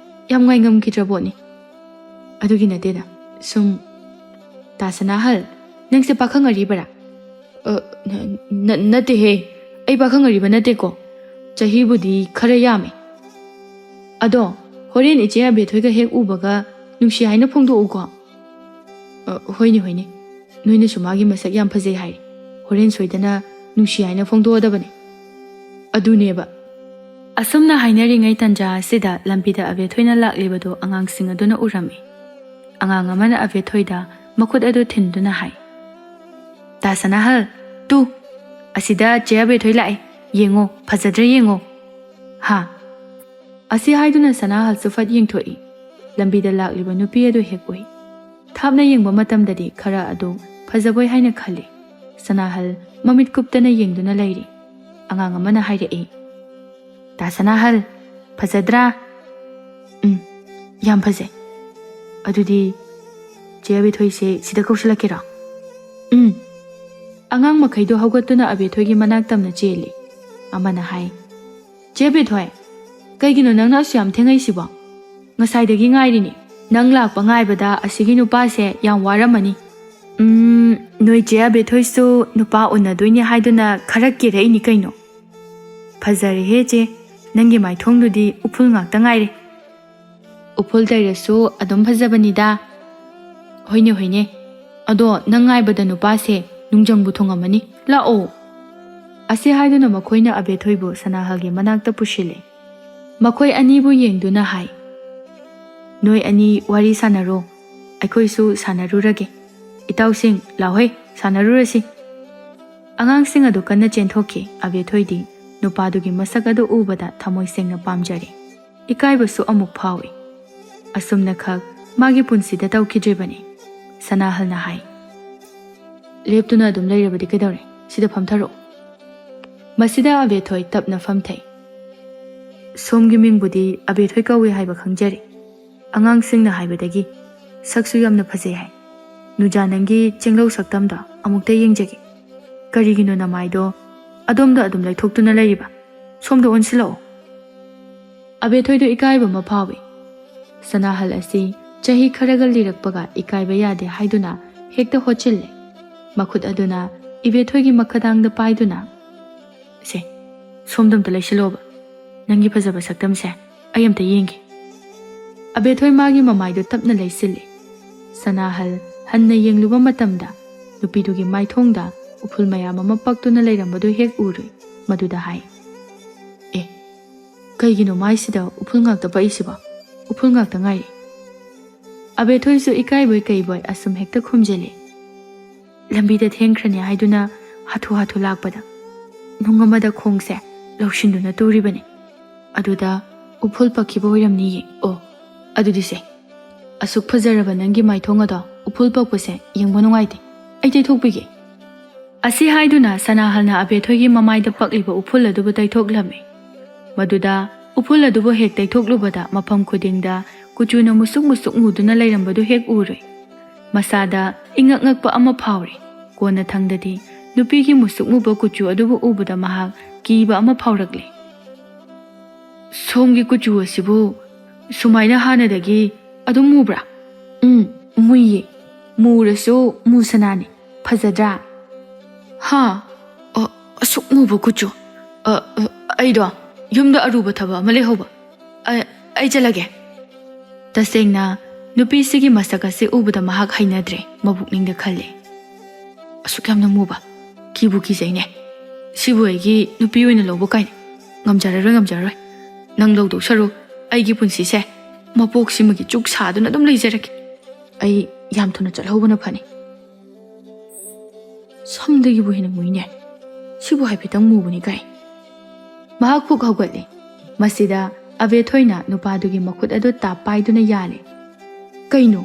ꯌꯥꯝ ꯉꯥꯏꯉꯝꯈꯤꯗ꯭ꯔ ꯄꯣꯠꯅꯤ꯫" "ꯑꯗꯨꯒꯤ ꯅꯠꯇꯦꯗ꯫ ꯁꯨꯝ, ꯇꯥ ꯁꯅꯥꯍꯜ, ꯅꯪꯁꯦ ꯄꯥꯈꯪ ꯑꯔꯤꯕꯔꯥ?" "ꯑ, ꯅ-, ꯅ-, ꯅꯠꯇꯦꯍꯦ꯫ ꯑꯩ ꯄꯥꯈꯪ ꯑꯔꯤꯕ ꯅꯠꯇꯦꯀꯣ꯫ ꯆꯍꯤꯕꯨꯗꯤ ꯈꯔ ꯌꯥꯝꯃꯦ꯫ ꯑꯗꯣ, ꯍꯣꯔꯦꯟ ꯏꯆꯦ ꯑꯕꯦꯊꯣꯏꯒ ꯍꯦꯛ ꯎꯕꯒ ꯅꯨꯡꯁꯤ ꯍꯥꯏꯅ ꯐꯣꯡꯗꯣꯛꯎꯀꯣ꯫" "ꯑ, ꯍꯣꯏꯅꯦ, ꯍꯣꯏꯅꯦ꯫ ꯅꯣꯏꯅꯁꯨ ꯃꯥꯒꯤ ꯃꯁꯛ ꯌꯥꯝ ꯐꯖꯩ ꯍꯥꯏ꯫ ꯍꯣꯔꯦꯟ ꯁꯣꯏꯗꯅ ꯅꯨꯡꯁꯤ ꯍꯥꯏꯅ ꯐꯣꯡꯗꯣꯛꯑꯗꯕꯅꯦ꯫" ꯑꯗꯨꯅꯦꯕ꯫ ꯑꯁꯨꯝꯅ ꯍꯥꯏꯅꯔꯤꯉꯩ ꯇꯟꯖꯥ ꯑꯁꯤꯗ ꯂꯝꯕꯤꯗ ꯑꯕꯦꯊꯣꯏꯅ ꯂꯥꯛꯂꯤꯕꯗꯨ ꯑꯉꯥꯡꯁꯤꯡ ꯑꯗꯨꯅ ꯎꯔꯝꯃꯤ꯫ ꯑꯉꯥꯡ ꯑꯃꯅ ꯑꯕꯦꯊꯣꯏꯗ ꯃꯈꯨꯠ ꯑꯗꯨ ꯊꯤꯟꯗꯨꯅ ꯍꯥꯏ, "ꯇꯥ ꯁꯅꯥꯍꯜ, ꯇꯨ, ꯑꯁꯤꯗ ꯆꯦ ꯑꯕꯦꯊꯣꯏ ꯂꯥꯛꯑꯦ꯫ ꯌꯦꯡꯉꯣ, ꯐꯖꯗ꯭ꯔꯥ ꯌꯦꯡꯉꯣ꯫" "ꯍꯥ?" ꯑꯁꯤ ꯍꯥꯏꯗꯨꯅ ꯁꯅꯥꯍꯜꯁꯨ ꯐꯠ ꯌꯦꯡꯊꯣꯛꯏ꯫ ꯂꯝꯕꯤꯗ ꯂꯥꯛꯂꯤꯕ ꯅꯨꯄꯤ ꯑꯗꯨ ꯍꯦꯛ ꯎꯏ꯫ ꯊꯥꯞꯅ ꯌꯦꯡꯕ ꯃꯇꯝꯗꯗꯤ ꯈꯔ ꯑꯗꯨ ꯐꯖꯕꯣꯏ ꯍꯥꯏꯅ ꯈꯜꯂꯤ꯫ ꯁꯅꯥꯍꯜ ꯃꯃꯤꯠ ꯀꯨꯞꯇꯅ ꯌꯦꯡꯗꯨꯅ ꯂꯩꯔꯤ꯫ ꯑꯉꯥꯡ ꯑꯃꯅ ꯍꯥꯏꯔꯛꯏ, "ꯇꯥ ꯁꯅꯥꯍꯜ, ꯐꯖꯗ꯭ꯔꯥ?" "ꯎꯝ, ꯌꯥꯝ ꯐꯖꯩ꯫ ꯑꯗꯨꯗꯤ ꯆꯦ ꯑꯕꯦꯊꯣꯏꯁꯦ ꯁꯤꯗ ꯀꯧꯁꯤꯜꯂꯛꯀꯦꯔꯣ?" "ꯎꯝ꯫" ꯑꯉꯥꯡ ꯃꯈꯩꯗꯣ ꯍꯧꯒꯠꯇꯨꯅ ꯑꯕꯦꯊꯣꯏꯒꯤ ꯃꯅꯥꯛ ꯇꯝꯅ ꯆꯦꯜꯂꯤ꯫ ꯑꯃꯅ ꯍꯥꯏ, "ꯆꯦ ꯑꯕꯦꯊꯣꯏ, ꯀꯩꯒꯤꯅꯣ ꯅꯪꯅ ꯑꯁꯨꯛ ꯌꯥꯝ ꯊꯦꯡꯉꯛꯏꯁꯤꯕꯣ? ꯉꯁꯥꯏꯗꯒꯤ ꯉꯥꯏꯔꯤꯅꯤ꯫ ꯅꯪ ꯂꯥꯛꯄ ꯉꯥꯏꯕꯗ ꯑꯁꯤꯒꯤ ꯅꯨꯄꯥꯁꯦ ꯌꯥꯝ ꯋꯥꯔꯝꯃꯅꯤ꯫" "ꯎꯝ, ꯅꯣꯏ ꯆꯦ ꯑꯕꯦꯊꯣꯏꯁꯨ ꯅꯨꯄꯥ ꯎꯅꯗꯣꯏꯅꯤ ꯍꯥꯏꯗꯨꯅ ꯈꯔ ꯀꯦꯔꯛꯏꯅꯤ ꯀꯩꯅꯣ꯫ ꯐꯖꯔꯦꯍꯦ ꯆꯦ, ꯅꯪꯒꯤ ꯃꯥꯏꯊꯣꯡꯗꯨꯗꯤ ꯎꯐꯨꯜ ꯉꯥꯛꯇ ꯉꯥꯏꯔꯦ꯫" "ꯎꯐꯨꯜ ꯇꯩꯔꯁꯨ ꯑꯗꯨꯝ ꯐꯖꯕꯅꯤꯗ꯫" "ꯍꯣꯏꯅꯦ, ꯍꯣꯏꯅꯦ꯫ ꯑꯗꯣ ꯅꯪ ꯉꯥꯏꯕꯗ ꯅꯨꯄꯥꯁꯦ ꯅꯨꯡꯖꯪꯕꯨ ꯊꯨꯡꯉꯝꯃꯅꯤ꯫ ꯂꯥꯛꯑꯣ꯫" ꯑꯁꯤ ꯍꯥꯏꯗꯨꯅ ꯃꯈꯣꯏꯅ ꯑꯕꯦꯊꯣꯏꯕꯨ ꯁꯅꯥꯍꯜꯒꯤ ꯃꯅꯥꯛꯇ ꯄꯨꯁꯤꯜꯂꯦ꯫ ꯃꯈꯣꯏ ꯑꯅꯤꯕꯨ ꯌꯦꯡꯗꯨꯅ ꯍꯥꯏ, "ꯅꯣꯏ ꯑꯅꯤ ꯋꯥꯔꯤ ꯁꯥꯟꯅꯔꯣ, ꯑꯩꯈꯣꯏꯁꯨ ꯁꯥꯟꯅꯔꯨꯔꯒꯦ꯫ ꯏꯇꯥꯎꯁꯤꯡ, ꯂꯥꯎꯍꯩ, ꯁꯥꯟꯅꯔꯨꯔꯁꯤ꯫" ꯑꯉꯥꯡꯁꯤꯡ ꯑꯗꯨ ꯀꯟꯅ ꯆꯦꯟꯊꯣꯛꯈꯤ꯫ ꯑꯕꯦꯊꯣꯏꯗꯤ ꯅꯨꯄꯥꯗꯨꯒꯤ ꯃꯁꯛ ꯑꯗꯨ ꯎꯕꯗ ꯊꯃꯣꯏ ꯁꯦꯡꯅ ꯄꯥꯝꯖꯔꯦ꯫ ꯏꯀꯥꯏꯕꯁꯨ ꯑꯃꯨꯛ ꯐꯥꯎꯏ꯫ ꯑꯁꯨꯝꯅꯈꯛ ꯃꯥꯒꯤ ꯄꯨꯟꯁꯤꯗ ꯇꯧꯈꯤꯗ꯭ꯔꯤꯕꯅꯤ꯫ ꯁꯅꯥꯍꯜꯅ ꯍꯥꯏ, "ꯂꯦꯞꯇꯨꯅ ꯑꯗꯨꯝ ꯂꯩꯔꯕꯗꯤ ꯀꯩꯗꯧꯔꯦ? ꯁꯤꯗ ꯐꯝꯊꯔꯛꯑꯣ꯫" ꯃꯁꯤꯗ ꯑꯕꯦꯊꯣꯏ ꯇꯞꯅ ꯐꯝꯊꯩ꯫ "ꯁꯣꯝꯒꯤ ꯃꯤꯡꯕꯨꯗꯤ ꯑꯕꯦꯊꯣꯏ ꯀꯧꯏ ꯍꯥꯏꯕ ꯈꯪꯖꯔꯦ꯫ ꯑꯉꯥꯡꯁꯤꯡꯅ ꯍꯥꯏꯕꯗꯒꯤ ꯁꯛꯁꯨ ꯌꯥꯝꯅ ꯐꯖꯩ ꯍꯥꯏ꯫ ꯅꯨꯖꯥ, ꯅꯪꯒꯤ ꯆꯦꯡꯂꯧ ꯁꯛꯇꯝꯗꯣ ꯑꯃꯨꯛꯇ ꯌꯦꯡꯖꯒꯦ꯫ ꯀꯔꯤꯒꯤꯅꯣ ꯅꯃꯥꯏꯗꯣ ꯑꯗꯣꯝꯗ ꯑꯗꯨꯝ ꯂꯩꯊꯣꯛꯇꯨꯅ ꯂꯩꯔꯤꯕ? ꯁꯣꯝꯗ ꯑꯣꯟꯁꯤꯜꯂꯛꯑꯣ꯫" ꯑꯕꯦꯊꯣꯏꯗꯣ ꯏꯀꯥꯏꯕ ꯑꯃ ꯐꯥꯎꯏ꯫ ꯁꯅꯥꯍꯜ ꯑꯁꯤ ꯆꯍꯤ ꯈꯔꯒ ꯂꯤꯔꯛꯄꯒ ꯏꯀꯥꯏꯕ ꯌꯥꯗꯦ ꯍꯥꯏꯗꯨꯅ ꯍꯦꯛꯇ ꯍꯣꯠꯆꯤꯜꯂꯦ꯫ ꯃꯈꯨꯠ ꯑꯗꯨꯅ ꯏꯕꯦꯊꯣꯏꯒꯤ ꯃꯈꯗꯥꯡꯗ ꯄꯥꯏꯗꯨꯅ, "ꯁꯦ, ꯁꯣꯝꯗ ꯑꯝꯇ ꯂꯩꯁꯤꯜꯂꯣꯕ꯫ ꯅꯪꯒꯤ ꯐꯖꯕ ꯁꯛꯇꯝꯁꯦ ꯑꯩ ꯑꯝꯇ ꯌꯦꯡꯒꯦ꯫" ꯑꯕꯦꯊꯣꯏ ꯃꯥꯒꯤ ꯃꯃꯥꯏꯗꯨ ꯇꯞꯅ ꯂꯩꯁꯤꯜꯂꯤ꯫ ꯁꯅꯥꯍꯜ ꯍꯟꯅ ꯌꯦꯡꯂꯨꯕ ꯃꯇꯝꯗ ꯅꯨꯄꯤꯗꯨꯒꯤ ꯃꯥꯏꯊꯣꯡꯗ ꯎꯐꯨꯜ ꯃꯌꯥꯝ ꯑꯃ ꯄꯛꯇꯨꯅ ꯂꯩꯔꯝꯕꯗꯨ ꯍꯦꯛ ꯎꯔꯨꯏ꯫ ꯃꯗꯨꯗ ꯍꯥꯏ, "ꯑꯦ, ꯀꯩꯒꯤꯅꯣ ꯃꯥꯏꯁꯤꯗ ꯎꯐꯨꯜ ꯉꯥꯛꯇ ꯄꯛꯏꯁꯤꯕꯣ? ꯎꯐꯨꯜ ꯉꯥꯛꯇ ꯉꯥꯏꯔꯦ꯫" ꯑꯕꯦꯊꯣꯏꯁꯨ ꯏꯀꯥꯏꯕꯣꯏ ꯀꯩꯕꯣꯏ ꯑꯁꯨꯝ ꯍꯦꯛꯇ ꯈꯨꯝꯖꯤꯜꯂꯤ꯫ "ꯂꯝꯕꯤꯗ ꯊꯦꯡꯈ꯭ꯔꯅꯤ ꯍꯥꯏꯗꯨꯅ ꯍꯥꯊꯨ ꯍꯥꯊꯨ ꯂꯥꯛꯄꯗ ꯅꯨꯡ ꯑꯃꯗ ꯈꯣꯡꯁꯦ ꯂꯧꯁꯤꯟꯗꯨꯅ ꯇꯨꯔꯤꯕꯅꯤ꯫ ꯑꯗꯨꯗ ꯎꯐꯨꯜ ꯄꯛꯈꯤꯕ ꯑꯣꯏꯔꯝꯅꯤꯌꯦ꯫ ꯑꯣ, ꯑꯗꯨꯗꯤ ꯁꯦ, ꯑꯁꯨꯛ ꯐꯖꯔꯕ ꯅꯪꯒꯤ ꯃꯥꯏꯊꯣꯡ ꯑꯗꯣ ꯎꯐꯨꯜ ꯄꯛꯄꯁꯦ ꯌꯦꯡꯕ ꯅꯨꯡꯉꯥꯏꯇꯦ꯫ ꯑꯩ ꯇꯩꯊꯣꯛꯄꯤꯒꯦ꯫" ꯑꯁꯤ ꯍꯥꯏꯗꯨꯅ ꯁꯅꯥꯍꯜꯅ ꯑꯕꯦꯊꯣꯏꯒꯤ ꯃꯃꯥꯏꯗ ꯄꯛꯂꯤꯕ ꯎꯐꯨꯜ ꯑꯗꯨꯕꯨ ꯇꯩꯊꯣꯛꯂꯝꯃꯤ꯫ ꯃꯗꯨꯗ ꯎꯐꯨꯜ ꯑꯗꯨꯕꯨ ꯍꯦꯛ ꯇꯩꯊꯣꯛꯂꯨꯕꯗ ꯃꯐꯝ ꯈꯨꯗꯤꯡꯗ ꯀꯨꯆꯨꯅ ꯃꯨꯁꯨꯛ ꯃꯨꯁꯨꯛ ꯃꯨꯗꯨꯅ ꯂꯩꯔꯝꯕꯗꯨ ꯍꯦꯛ ꯎꯔꯨꯏ꯫ ꯃꯁꯥꯗ ꯏꯉꯛ ꯉꯛꯄ ꯑꯃ ꯐꯥꯎꯔꯤ꯫ ꯀꯣꯟꯅꯊꯪꯗꯗꯤ ꯅꯨꯄꯤꯒꯤ ꯃꯨꯁꯨꯛ ꯃꯨꯕ ꯀꯨꯆꯨ ꯑꯗꯨꯕꯨ ꯎꯕꯗ ꯃꯍꯥꯛ ꯀꯤꯕ ꯑꯃ ꯐꯥꯎꯔꯛꯂꯦ꯫ "ꯁꯣꯝꯒꯤ ꯀꯨꯆꯨ ꯑꯁꯤꯕꯨ ꯁꯨꯃꯥꯏꯅ ꯍꯥꯟꯅꯗꯒꯤ ꯑꯗꯨꯝ ꯃꯨꯕ꯭ꯔꯥ?" "ꯎꯝ, ꯃꯨꯏꯌꯦ꯫ ꯃꯨꯔꯁꯨ ꯃꯨꯁꯅꯥꯅꯤ꯫ ꯐꯖꯗ꯭ꯔꯥ?" "ꯍꯥ? ꯑ, ꯑꯁꯨꯛ ꯃꯨꯕ ꯀꯨꯆꯨ? ꯑ, ꯑ, ꯑꯩꯗꯣ ꯌꯨꯝꯗ ꯑꯔꯨꯕ ꯊꯕꯛ ꯑꯃ ꯂꯩꯍꯧꯕ꯫ ꯑ, ꯑꯩ ꯆꯠꯂꯒꯦ꯫" ꯇꯁꯦꯡꯅ, ꯅꯨꯄꯤꯁꯤꯒꯤ ꯃꯁꯛ ꯑꯁꯤ ꯎꯕꯗ ꯃꯍꯥꯛ ꯍꯩꯅꯗ꯭ꯔꯦ, ꯃꯕꯨꯛꯅꯤꯡꯗ ꯈꯜꯂꯦ, "ꯑꯁꯨꯛ ꯌꯥꯝꯅ ꯃꯨꯕ? ꯀꯤꯕꯨ ꯀꯤꯖꯩꯅꯦ꯫ ꯁꯤꯕꯨ ꯑꯩꯒꯤ ꯅꯨꯄꯤ ꯑꯣꯏꯅ ꯂꯧꯕ ꯀꯥꯏꯅ꯫ ꯉꯝꯖꯔꯔꯣꯏ, ꯉꯝꯖꯔꯔꯣꯏ꯫ ꯅꯪ ꯂꯧꯗꯧ ꯁꯔꯨꯛ ꯑꯩꯒꯤ ꯄꯨꯟꯁꯤꯁꯦ ꯃꯄꯣꯛꯁꯤꯃꯒꯤ ꯆꯨꯛ ꯁꯥꯗꯨꯅ ꯑꯗꯨꯝ ꯂꯩꯖꯔꯒꯦ꯫ ꯑꯩ ꯌꯥꯝ ꯊꯨꯅ ꯆꯠꯍꯧꯕꯅ ꯐꯅꯤ꯫" ꯁꯝꯗꯒꯤꯕꯨ ꯍꯦꯟꯅ ꯃꯨꯏꯅꯦ꯫ ꯁꯤꯕꯨ ꯍꯥꯏꯐꯦꯠꯇꯪ ꯃꯨꯕꯅꯤ ꯀꯥꯏ꯫ ꯃꯍꯥꯛ ꯈꯨꯛ ꯍꯧꯒꯠꯂꯦ꯫ ꯃꯁꯤꯗ ꯑꯕꯦꯊꯣꯏꯅ ꯅꯨꯄꯥꯗꯨꯒꯤ ꯃꯈꯨꯠ ꯑꯗꯨ ꯇꯥꯞ ꯄꯥꯏꯗꯨꯅ ꯌꯥꯜꯂꯦ꯫ "ꯀꯩꯅꯣ?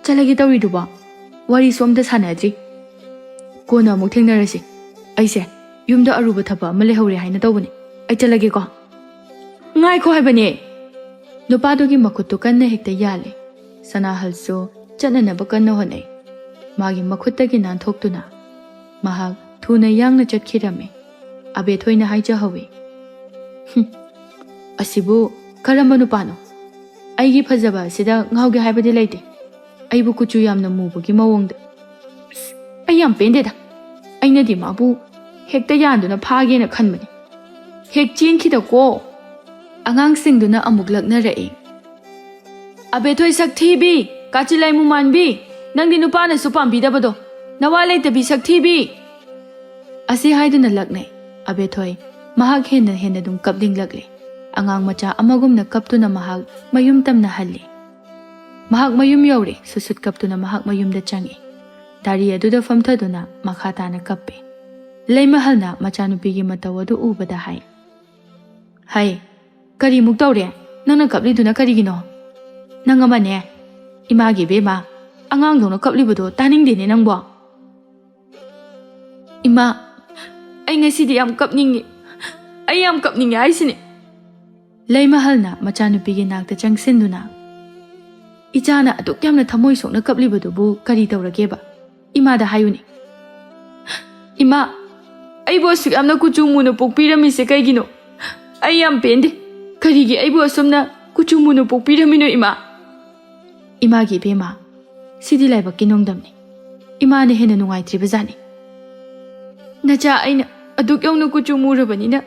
ꯆꯠꯂꯒꯦ ꯇꯧꯔꯤꯗꯨꯕꯣ? ꯋꯥꯔꯤꯁꯨ ꯑꯝꯇ ꯁꯥꯟꯅꯗ꯭ꯔꯤ꯫" ꯀꯣꯟꯅ ꯑꯃꯨꯛ ꯊꯦꯡꯅꯔꯁꯤ꯫ ꯑꯩꯁꯦ ꯌꯨꯝꯗ ꯑꯔꯨꯕ ꯊꯕꯛ ꯑꯃ ꯂꯩꯍꯧꯔꯦ ꯍꯥꯏꯅ ꯇꯧꯕꯅꯦ꯫ ꯑꯩ ꯆꯠꯂꯒꯦꯀꯣ꯫ ꯉꯥꯏꯈꯣ ꯍꯥꯏꯕꯅꯦ꯫ ꯅꯨꯄꯥꯗꯨꯒꯤ ꯃꯈꯨꯠꯇꯨ ꯀꯟꯅ ꯍꯦꯛꯇ ꯌꯥꯜꯂꯦ꯫ ꯁꯅꯥꯍꯜꯁꯨ ꯆꯠꯅꯅꯕ ꯀꯟꯅ ꯍꯣꯠꯅꯩ꯫ ꯃꯥꯒꯤ ꯃꯈꯨꯠꯇꯒꯤ ꯅꯥꯟꯊꯣꯛꯇꯨꯅ ꯃꯍꯥꯛ ꯊꯨꯅ ꯌꯥꯡꯅ ꯆꯠꯈꯤꯔꯝꯃꯤ꯫ ꯑꯕꯦꯊꯣꯏꯅ ꯍꯥꯏꯖꯍꯧꯏ, "ꯍꯨꯝ, ꯑꯁꯤꯕꯨ ꯀꯔꯝꯕ ꯅꯨꯄꯥꯅꯣ? ꯑꯩꯒꯤ ꯐꯖꯕ ꯑꯁꯤꯗ ꯉꯥꯎꯒꯦ ꯍꯥꯏꯕꯗꯤ ꯂꯩꯇꯦ꯫ ꯑꯩꯕꯨ ꯀꯨꯆꯨ ꯌꯥꯝꯅ ꯃꯨꯕꯒꯤ ꯃꯑꯣꯡꯗ꯫ ꯑꯁ, ꯑꯩ ꯌꯥꯝ ꯄꯦꯟꯗꯦꯗ꯫ ꯑꯩꯅꯗꯤ ꯃꯥꯕꯨ ꯍꯦꯛꯇ ꯌꯥꯟꯗꯨꯅ ꯐꯥꯒꯦꯅ ꯈꯟꯕꯅꯤ꯫ ꯍꯦꯛ ꯆꯦꯟꯈꯤꯗꯀꯣ!" ꯑꯉꯥꯡꯁꯤꯡꯗꯨꯅ ꯑꯃꯨꯛ ꯂꯛꯅꯔꯛꯏ꯫ "ꯑꯕꯦꯊꯣꯏ ꯁꯛꯊꯤꯕꯤ, ꯀꯥꯆꯤꯜꯂꯩ ꯃꯨꯃꯥꯟꯕꯤ, ꯅꯪꯗꯤ ꯅꯨꯄꯥꯅꯁꯨ ꯄꯥꯝꯕꯤꯗꯕꯗꯣ, ꯅꯋꯥ ꯂꯩꯇꯕꯤ ꯁꯛꯊꯤꯕꯤ!" ꯑꯁꯤ ꯍꯥꯏꯗꯨꯅ ꯂꯛꯅꯩ꯫ ꯑꯕꯦꯊꯣꯏ ꯃꯍꯥꯛ ꯍꯦꯟꯅ ꯍꯦꯟꯅ ꯑꯗꯨꯝ ꯀꯞꯅꯤꯡꯂꯛꯂꯦ꯫ ꯑꯉꯥꯡ ꯃꯆꯥ ꯑꯃꯒꯨꯝꯅ ꯀꯞꯇꯨꯅ ꯃꯍꯥꯛ ꯃꯌꯨꯝ ꯇꯝꯅ ꯍꯜꯂꯤ꯫ ꯃꯍꯥꯛ ꯃꯌꯨꯝ ꯌꯧꯔꯦ꯫ ꯁꯨꯠ ꯁꯨꯠ ꯀꯞꯇꯨꯅ ꯃꯍꯥꯛ ꯃꯌꯨꯝꯗ ꯆꯪꯉꯤ꯫ ꯗꯥꯔꯤ ꯑꯗꯨꯗ ꯐꯝꯊꯗꯨꯅ ꯃꯈꯥ ꯇꯥꯅ ꯀꯞꯄꯦ꯫ ꯂꯩꯃꯍꯜꯅ ꯃꯆꯥꯅꯨꯄꯤꯒꯤ ꯃꯇꯧ ꯑꯗꯨ ꯎꯕꯗ ꯍꯥꯏ, "ꯍꯩ, ꯀꯔꯤꯃꯨꯛ ꯇꯧꯔꯦ? ꯅꯪꯅ ꯀꯞꯂꯤꯗꯨꯅ ꯀꯔꯤꯒꯤꯅꯣ? ꯅꯪ ꯑꯃꯅꯦ, ꯏꯃꯥꯒꯤ ꯏꯕꯦꯝꯃ, ꯑꯉꯥꯡꯗꯧꯅ ꯀꯞꯂꯤꯕꯗꯣ ꯇꯥꯅꯤꯡꯗꯦꯅꯦ ꯅꯪꯕꯣ꯫" "ꯏꯃꯥ, ꯑꯩ ꯉꯁꯤꯗꯤ ꯌꯥꯝ ꯀꯞꯅꯤꯡꯉꯤ꯫ ꯑꯩ ꯌꯥꯝ ꯀꯞꯅꯤꯡꯉꯤ ꯍꯥꯏꯁꯤꯅꯤ꯫" ꯂꯩꯃꯍꯜꯅ ꯃꯆꯥꯅꯨꯄꯤꯒꯤ ꯅꯥꯛꯇ ꯆꯪꯁꯤꯟꯗꯨꯅ, "ꯏꯆꯥꯅ ꯑꯗꯨꯛ ꯌꯥꯝꯅ ꯊꯃꯣꯏ ꯁꯣꯛꯅ ꯀꯞꯂꯤꯕꯗꯨꯕꯨ ꯀꯔꯤ ꯇꯧꯔꯒꯦꯕ? ꯏꯃꯥꯗ ꯍꯥꯏꯌꯨꯅꯦ꯫" "ꯏꯃꯥ, ꯑꯩꯕꯨ ꯑꯁꯨꯛ ꯌꯥꯝꯅ ꯀꯨꯆꯨ ꯃꯨꯅ ꯄꯣꯛꯄꯤꯔꯝꯃꯤꯁꯦ ꯀꯩꯒꯤꯅꯣ? ꯑꯩ ꯌꯥꯝ ꯄꯦꯟꯗꯦ꯫ ꯀꯔꯤꯒꯤ ꯑꯩꯕꯨ ꯑꯁꯨꯝꯅ ꯀꯨꯆꯨ ꯃꯨꯅ ꯄꯣꯛꯄꯤꯔꯝꯃꯤꯅꯣ, ꯏꯃꯥ?" "ꯏꯃꯥꯒꯤ ꯏꯕꯦꯝꯃ, ꯁꯤꯗꯤ ꯂꯥꯏꯕꯛꯀꯤ ꯅꯣꯡꯗꯝꯅꯤ꯫ ꯏꯃꯥꯅ ꯍꯦꯟꯅ ꯅꯨꯡꯉꯥꯏꯇ꯭ꯔꯤꯕꯖꯥꯠꯅꯤ꯫ ꯅꯆꯥ ꯑꯩꯅ ꯑꯗꯨꯛ ꯌꯧꯅ ꯀꯨꯆꯨ ꯃꯨꯔꯕꯅꯤꯅ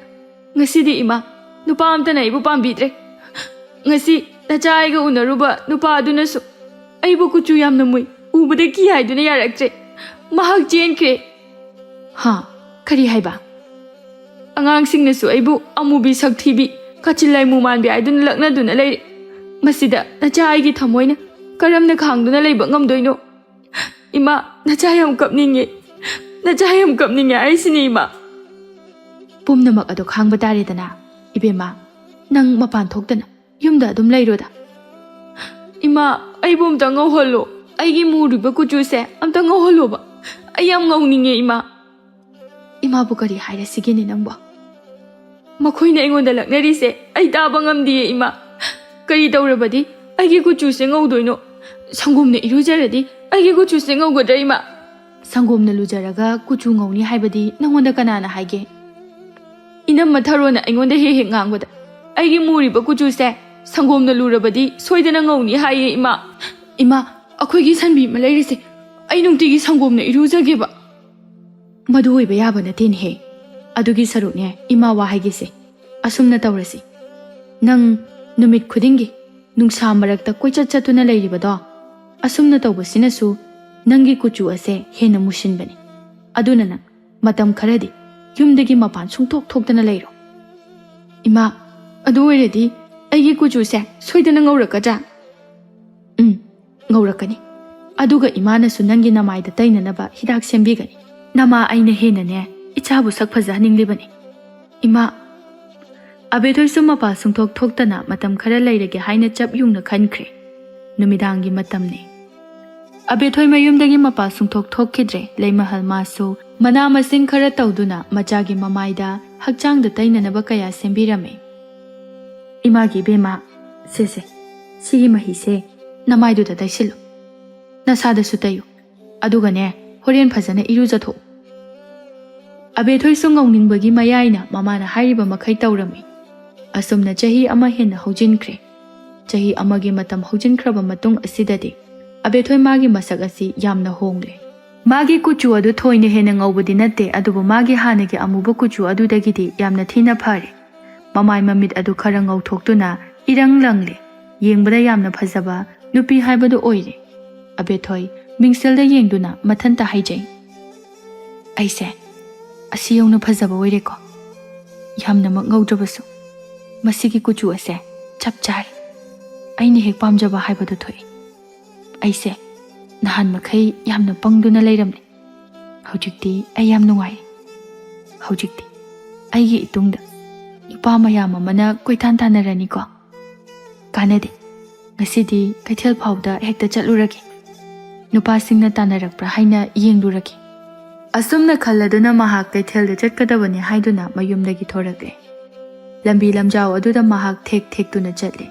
ꯉꯁꯤꯗꯤ, ꯏꯃꯥ, ꯅꯨꯄꯥ ꯑꯝꯇꯅ ꯑꯩꯕꯨ ꯄꯥꯝꯕꯤꯗ꯭ꯔꯦ꯫ ꯉꯁꯤ ꯅꯆꯥ ꯑꯩꯒ ꯎꯅꯔꯨꯕ ꯅꯨꯄꯥ ꯑꯗꯨꯅꯁꯨ ꯑꯩꯕꯨ ꯀꯨꯆꯨ ꯌꯥꯝꯅ ꯃꯨꯏ, ꯎꯕꯗ ꯀꯤ ꯍꯥꯏꯗꯨꯅ ꯌꯥꯔꯛꯇ꯭ꯔꯦ꯫ ꯃꯍꯥꯛ ꯆꯦꯟꯈ꯭ꯔꯦ꯫" "ꯍꯥ? ꯀꯔꯤ ꯍꯥꯏꯕ?" "ꯑꯉꯥꯡꯁꯤꯡꯅꯁꯨ ꯑꯩꯕꯨ ꯑꯃꯨꯕꯤ ꯁꯛꯊꯤꯕꯤ, ꯀꯥꯆꯤꯜ ꯂꯥꯏꯃꯨ ꯃꯥꯟꯕꯤ ꯍꯥꯏꯗꯨꯅ ꯂꯛꯅꯗꯨꯅ ꯂꯩꯔꯦ꯫ ꯃꯁꯤꯗ ꯅꯆꯥ ꯑꯩꯒꯤ ꯊꯃꯣꯏꯅ ꯀꯔꯝꯅ ꯈꯥꯡꯗꯨꯅ ꯂꯩꯕ ꯉꯝꯗꯣꯏꯅꯣ? ꯏꯃꯥ, ꯅꯆꯥ ꯌꯥꯝ ꯀꯞꯅꯤꯡꯉꯦ꯫ ꯅꯆꯥ ꯌꯥꯝ ꯀꯞꯅꯤꯡꯉꯦ ꯍꯥꯏꯁꯤꯅꯤ, ꯏꯃꯥ꯫" "ꯄꯨꯝꯅꯃꯛ ꯑꯗꯨ ꯈꯥꯡꯕ ꯇꯥꯔꯦꯗꯅ, ꯏꯕꯦꯝꯃ꯫ ꯅꯪ ꯃꯄꯥꯟ ꯊꯣꯛꯇꯅ ꯌꯨꯝꯗ ꯑꯗꯨꯝ ꯂꯩꯔꯣꯗ꯫" "ꯏꯃꯥ, ꯑꯩꯕꯨ ꯑꯝꯇ ꯉꯧꯍꯜꯂꯣ꯫ ꯑꯩꯒꯤ ꯃꯨꯔꯤꯕ ꯀꯨꯆꯨꯁꯦ ꯑꯝꯇ ꯉꯧꯍꯜꯂꯣꯕ꯫ ꯑꯩ ꯌꯥꯝ ꯉꯧꯅꯤꯡꯉꯦ, ꯏꯃꯥ꯫ ꯏꯃꯥꯕꯨ ꯀꯔꯤ ꯍꯥꯏꯔꯁꯤꯒꯦꯅꯦ ꯅꯪꯕꯣ? ꯃꯈꯣꯏꯅ ꯑꯩꯉꯣꯟꯗ ꯂꯛꯅꯔꯤꯁꯦ ꯑꯩ ꯇꯥꯕ ꯉꯝꯗꯤꯌꯦ, ꯏꯃꯥ꯫ ꯀꯔꯤ ꯇꯧꯔꯕꯗꯤ ꯑꯩꯒꯤ ꯀꯨꯆꯨꯁꯦ ꯉꯧꯗꯣꯏꯅꯣ? ꯁꯪꯒꯣꯝꯅ ꯏꯔꯨꯖꯔꯗꯤ ꯑꯩꯒꯤ ꯀꯨꯆꯨꯁꯦ ꯉꯧꯒꯗ꯭ꯔꯥ, ꯏꯃꯥ? ꯁꯪꯒꯣꯝꯅ ꯂꯨꯖꯔꯒ ꯀꯨꯆꯨ ꯉꯧꯅꯤ ꯍꯥꯏꯕꯗꯤ ꯅꯪꯉꯣꯟꯗ ꯀꯅꯥꯅ ꯍꯥꯏꯒꯦ? ꯏꯅꯝꯃ ꯊꯔꯣꯅ ꯑꯩꯉꯣꯟꯗ ꯍꯦꯛ ꯍꯦꯛ ꯉꯥꯡꯕꯗ, ꯑꯩꯒꯤ ꯃꯨꯔꯤꯕ ꯀꯨꯆꯨꯁꯦ ꯁꯪꯒꯣꯝꯅ ꯂꯨꯔꯕꯗꯤ ꯁꯣꯏꯗꯅ ꯉꯧꯅꯤ ꯍꯥꯏꯌꯦ, ꯏꯃꯥ꯫ ꯏꯃꯥ, ꯑꯩꯈꯣꯏꯒꯤ ꯁꯟꯕꯤ ꯑꯃ ꯂꯩꯔꯤꯁꯦ, ꯑꯩ ꯅꯨꯡꯇꯤꯒꯤ ꯁꯪꯒꯣꯝꯅ ꯏꯔꯨꯖꯒꯦꯕ꯫ ꯃꯗꯨ ꯑꯣꯏꯕ ꯌꯥꯕ ꯅꯠꯇꯦꯅꯦꯍꯦ꯫ ꯑꯗꯨꯒꯤ ꯁꯔꯨꯛꯅꯦ, ꯏꯃꯥ ꯋꯥ ꯍꯥꯏꯒꯦꯁꯦ꯫ ꯑꯁꯨꯝꯅ ꯇꯧꯔꯁꯤ꯫ ꯅꯪ ꯅꯨꯃꯤꯠ ꯈꯨꯗꯤꯡꯒꯤ ꯅꯨꯡꯁꯥ ꯃꯔꯛꯇ ꯀꯣꯏꯆꯠ ꯆꯠꯇꯨꯅ ꯂꯩꯔꯤꯕꯗꯣ, ꯑꯁꯨꯝꯅ ꯇꯧꯕꯁꯤꯅꯁꯨ ꯅꯪꯒꯤ ꯀꯨꯆꯨ ꯑꯁꯦ ꯍꯦꯟꯅ ꯃꯨꯁꯤꯟꯕꯅꯤ꯫ ꯑꯗꯨꯅ ꯅꯪ ꯃꯇꯝ ꯈꯔꯗꯤ ꯌꯨꯝꯗꯒꯤ ꯃꯄꯥꯟ ꯁꯨꯡꯊꯣꯛ ꯊꯣꯛꯇꯅ ꯂꯩꯔꯣ꯫ ꯏꯃꯥ, ꯑꯗꯨ ꯑꯣꯏꯔꯗꯤ ꯑꯩꯒꯤ ꯀꯨꯆꯨꯁꯦ ꯁꯣꯏꯗꯅ ꯉꯧꯔꯛꯀꯗ꯭ꯔꯥ? ꯎꯝ, ꯉꯧꯔꯛꯀꯅꯤ꯫ ꯑꯗꯨꯒ ꯏꯃꯥꯅꯁꯨ ꯅꯪꯒꯤ ꯅꯃꯥꯏꯗ ꯇꯩꯅꯅꯕ ꯍꯤꯗꯥꯛ ꯁꯦꯝꯕꯤꯒꯅꯤ꯫ ꯅꯃꯥ ꯑꯩꯅ ꯍꯦꯟꯅꯅꯦ ꯏꯆꯥꯕꯨ ꯁꯛ ꯐꯖꯍꯟꯅꯤꯡꯂꯤꯕꯅꯤ꯫ ꯏꯃꯥ, ꯑꯕꯦꯊꯣꯏꯁꯨ ꯃꯄꯥ ꯁꯨꯡꯊꯣꯛ ꯊꯣꯛꯇꯅ ꯃꯇꯝ ꯈꯔ ꯂꯩꯔꯒꯦ ꯍꯥꯏꯅ ꯆꯞ ꯌꯨꯡꯅ ꯈꯟꯈ꯭ꯔꯦ꯫ ꯅꯨꯃꯤꯗꯥꯡꯒꯤ ꯃꯇꯝꯅꯤ꯫ ꯑꯕꯦꯊꯣꯏ ꯃꯌꯨꯝꯗꯒꯤ ꯃꯄꯥ ꯁꯨꯡꯊꯣꯛ ꯊꯣꯛꯈꯤꯗ꯭ꯔꯦ꯫ ꯂꯩꯃꯍꯜ ꯃꯥꯁꯨ ꯃꯅꯥ ꯃꯁꯤꯡ ꯈꯔ ꯇꯧꯗꯨꯅ ꯃꯆꯥꯒꯤ ꯃꯃꯥꯏꯗ ꯍꯛꯆꯥꯡꯗ ꯇꯩꯅꯅꯕ ꯀꯌꯥ ꯁꯦꯝꯕꯤꯔꯝꯃꯤ꯫ ꯏꯃꯥꯒꯤ ꯏꯕꯦꯝꯃ, ꯁꯦ ꯁꯦ, ꯁꯤꯒꯤ ꯃꯍꯤꯁꯦ ꯅꯃꯥꯏꯗꯨꯗ ꯇꯩꯁꯤꯜꯂꯨ꯫ ꯅꯁꯥꯗꯁꯨ ꯇꯩꯌꯨ꯫ ꯑꯗꯨꯒꯅꯦ, ꯍꯣꯔꯦꯟ ꯐꯖꯅ ꯏꯔꯨꯖꯊꯣꯛꯎ꯫ ꯑꯕꯦꯊꯣꯏꯁꯨ ꯉꯧꯅꯤꯡꯕꯒꯤ ꯃꯌꯥꯏꯅ ꯃꯃꯥꯅ ꯍꯥꯏꯔꯤꯕ ꯃꯈꯩ ꯇꯧꯔꯝꯃꯤ꯫ ꯑꯁꯨꯝꯅ ꯆꯍꯤ ꯑꯃ ꯍꯦꯟꯅ ꯍꯧꯖꯤꯟꯈ꯭ꯔꯦ꯫ ꯆꯍꯤ ꯑꯃꯒꯤ ꯃꯇꯝ ꯍꯧꯖꯤꯟꯈ꯭ꯔꯕ ꯃꯇꯨꯡ ꯑꯁꯤꯗꯗꯤ ꯑꯕꯦꯊꯣꯏ ꯃꯥꯒꯤ ꯃꯁꯛ ꯑꯁꯤ ꯌꯥꯝꯅ ꯍꯣꯡꯂꯦ꯫ ꯃꯥꯒꯤ ꯀꯨꯆꯨ ꯑꯗꯨ ꯊꯣꯏꯅ ꯍꯦꯟꯅ ꯉꯧꯕꯗꯤ ꯅꯠꯇꯦ, ꯑꯗꯨꯕꯨ ꯃꯥꯒꯤ ꯍꯥꯟꯅꯒꯤ ꯑꯃꯨꯕ ꯀꯨꯆꯨ ꯑꯗꯨꯗꯒꯤꯗꯤ ꯌꯥꯝꯅ ꯊꯤꯅ ꯐꯔꯦ꯫ ꯃꯃꯥꯏ ꯃꯃꯤꯠ ꯑꯗꯨ ꯈꯔ ꯉꯧꯊꯣꯛꯇꯨꯅ ꯏꯔꯪ ꯂꯪꯂꯦ꯫ ꯌꯦꯡꯕꯗ ꯌꯥꯝꯅ ꯐꯖꯕ ꯅꯨꯄꯤ ꯍꯥꯏꯕꯗꯨ ꯑꯣꯏꯔꯦ꯫ ꯑꯕꯦꯊꯣꯏ ꯃꯤꯡꯁꯦꯜꯗ ꯌꯦꯡꯗꯨꯅ ꯃꯊꯟꯇ ꯍꯥꯏꯖꯩ, "ꯑꯩꯁꯦ ꯑꯁꯤ ꯌꯧꯅ ꯐꯖꯕ ꯑꯣꯏꯔꯦꯀꯣ꯫ ꯌꯥꯝꯅꯃꯛ ꯉꯧꯗ꯭ꯔꯕꯁꯨ ꯃꯁꯤꯒꯤ ꯀꯨꯆꯨ ꯑꯁꯦ ꯆꯞ ꯆꯥꯔꯦ꯫ ꯑꯩꯅ ꯍꯦꯛ ꯄꯥꯝꯖꯕ ꯍꯥꯏꯕꯗꯨ ꯊꯣꯛꯏ꯫ ꯑꯩꯁꯦ ꯅꯍꯥꯟ ꯃꯈꯩ ꯌꯥꯝꯅ ꯄꯪꯗꯨꯅ ꯂꯩꯔꯝꯂꯦ꯫ ꯍꯧꯖꯤꯛꯇꯤ ꯑꯩ ꯌꯥꯝ ꯅꯨꯡꯉꯥꯏ꯫ ꯍꯧꯖꯤꯛꯇꯤ ꯑꯩꯒꯤ ꯏꯇꯨꯡꯗ ꯅꯨꯄꯥ ꯃꯌꯥꯝ ꯑꯃꯅ ꯀꯣꯏꯇꯥꯟ ꯇꯥꯟꯅꯔꯅꯤꯀꯣ꯫ ꯀꯥꯟꯅꯗꯦ, ꯉꯁꯤꯗꯤ ꯀꯩꯊꯦꯜ ꯐꯥꯎꯗ ꯍꯦꯛꯇ ꯆꯠꯂꯨꯔꯒꯦ꯫ ꯅꯨꯄꯥꯁꯤꯡꯅ ꯇꯥꯟꯅꯔꯛꯄ꯭ꯔꯥ ꯍꯥꯏꯅ ꯌꯦꯡꯂꯨꯔꯒꯦ꯫ ꯑꯁꯨꯝꯅ ꯈꯜꯂꯗꯨꯅ ꯃꯍꯥꯛ ꯀꯩꯊꯦꯜꯗ ꯆꯠꯀꯗꯕꯅꯤ ꯍꯥꯏꯗꯨꯅ ꯃꯌꯨꯝꯗꯒꯤ ꯊꯣꯔꯛꯂꯦ꯫ ꯂꯝꯕꯤ ꯂꯝꯖꯥꯎ ꯑꯗꯨꯗ ꯃꯍꯥꯛ ꯊꯦꯛ ꯊꯦꯛꯇꯨꯅ ꯆꯠꯂꯦ꯫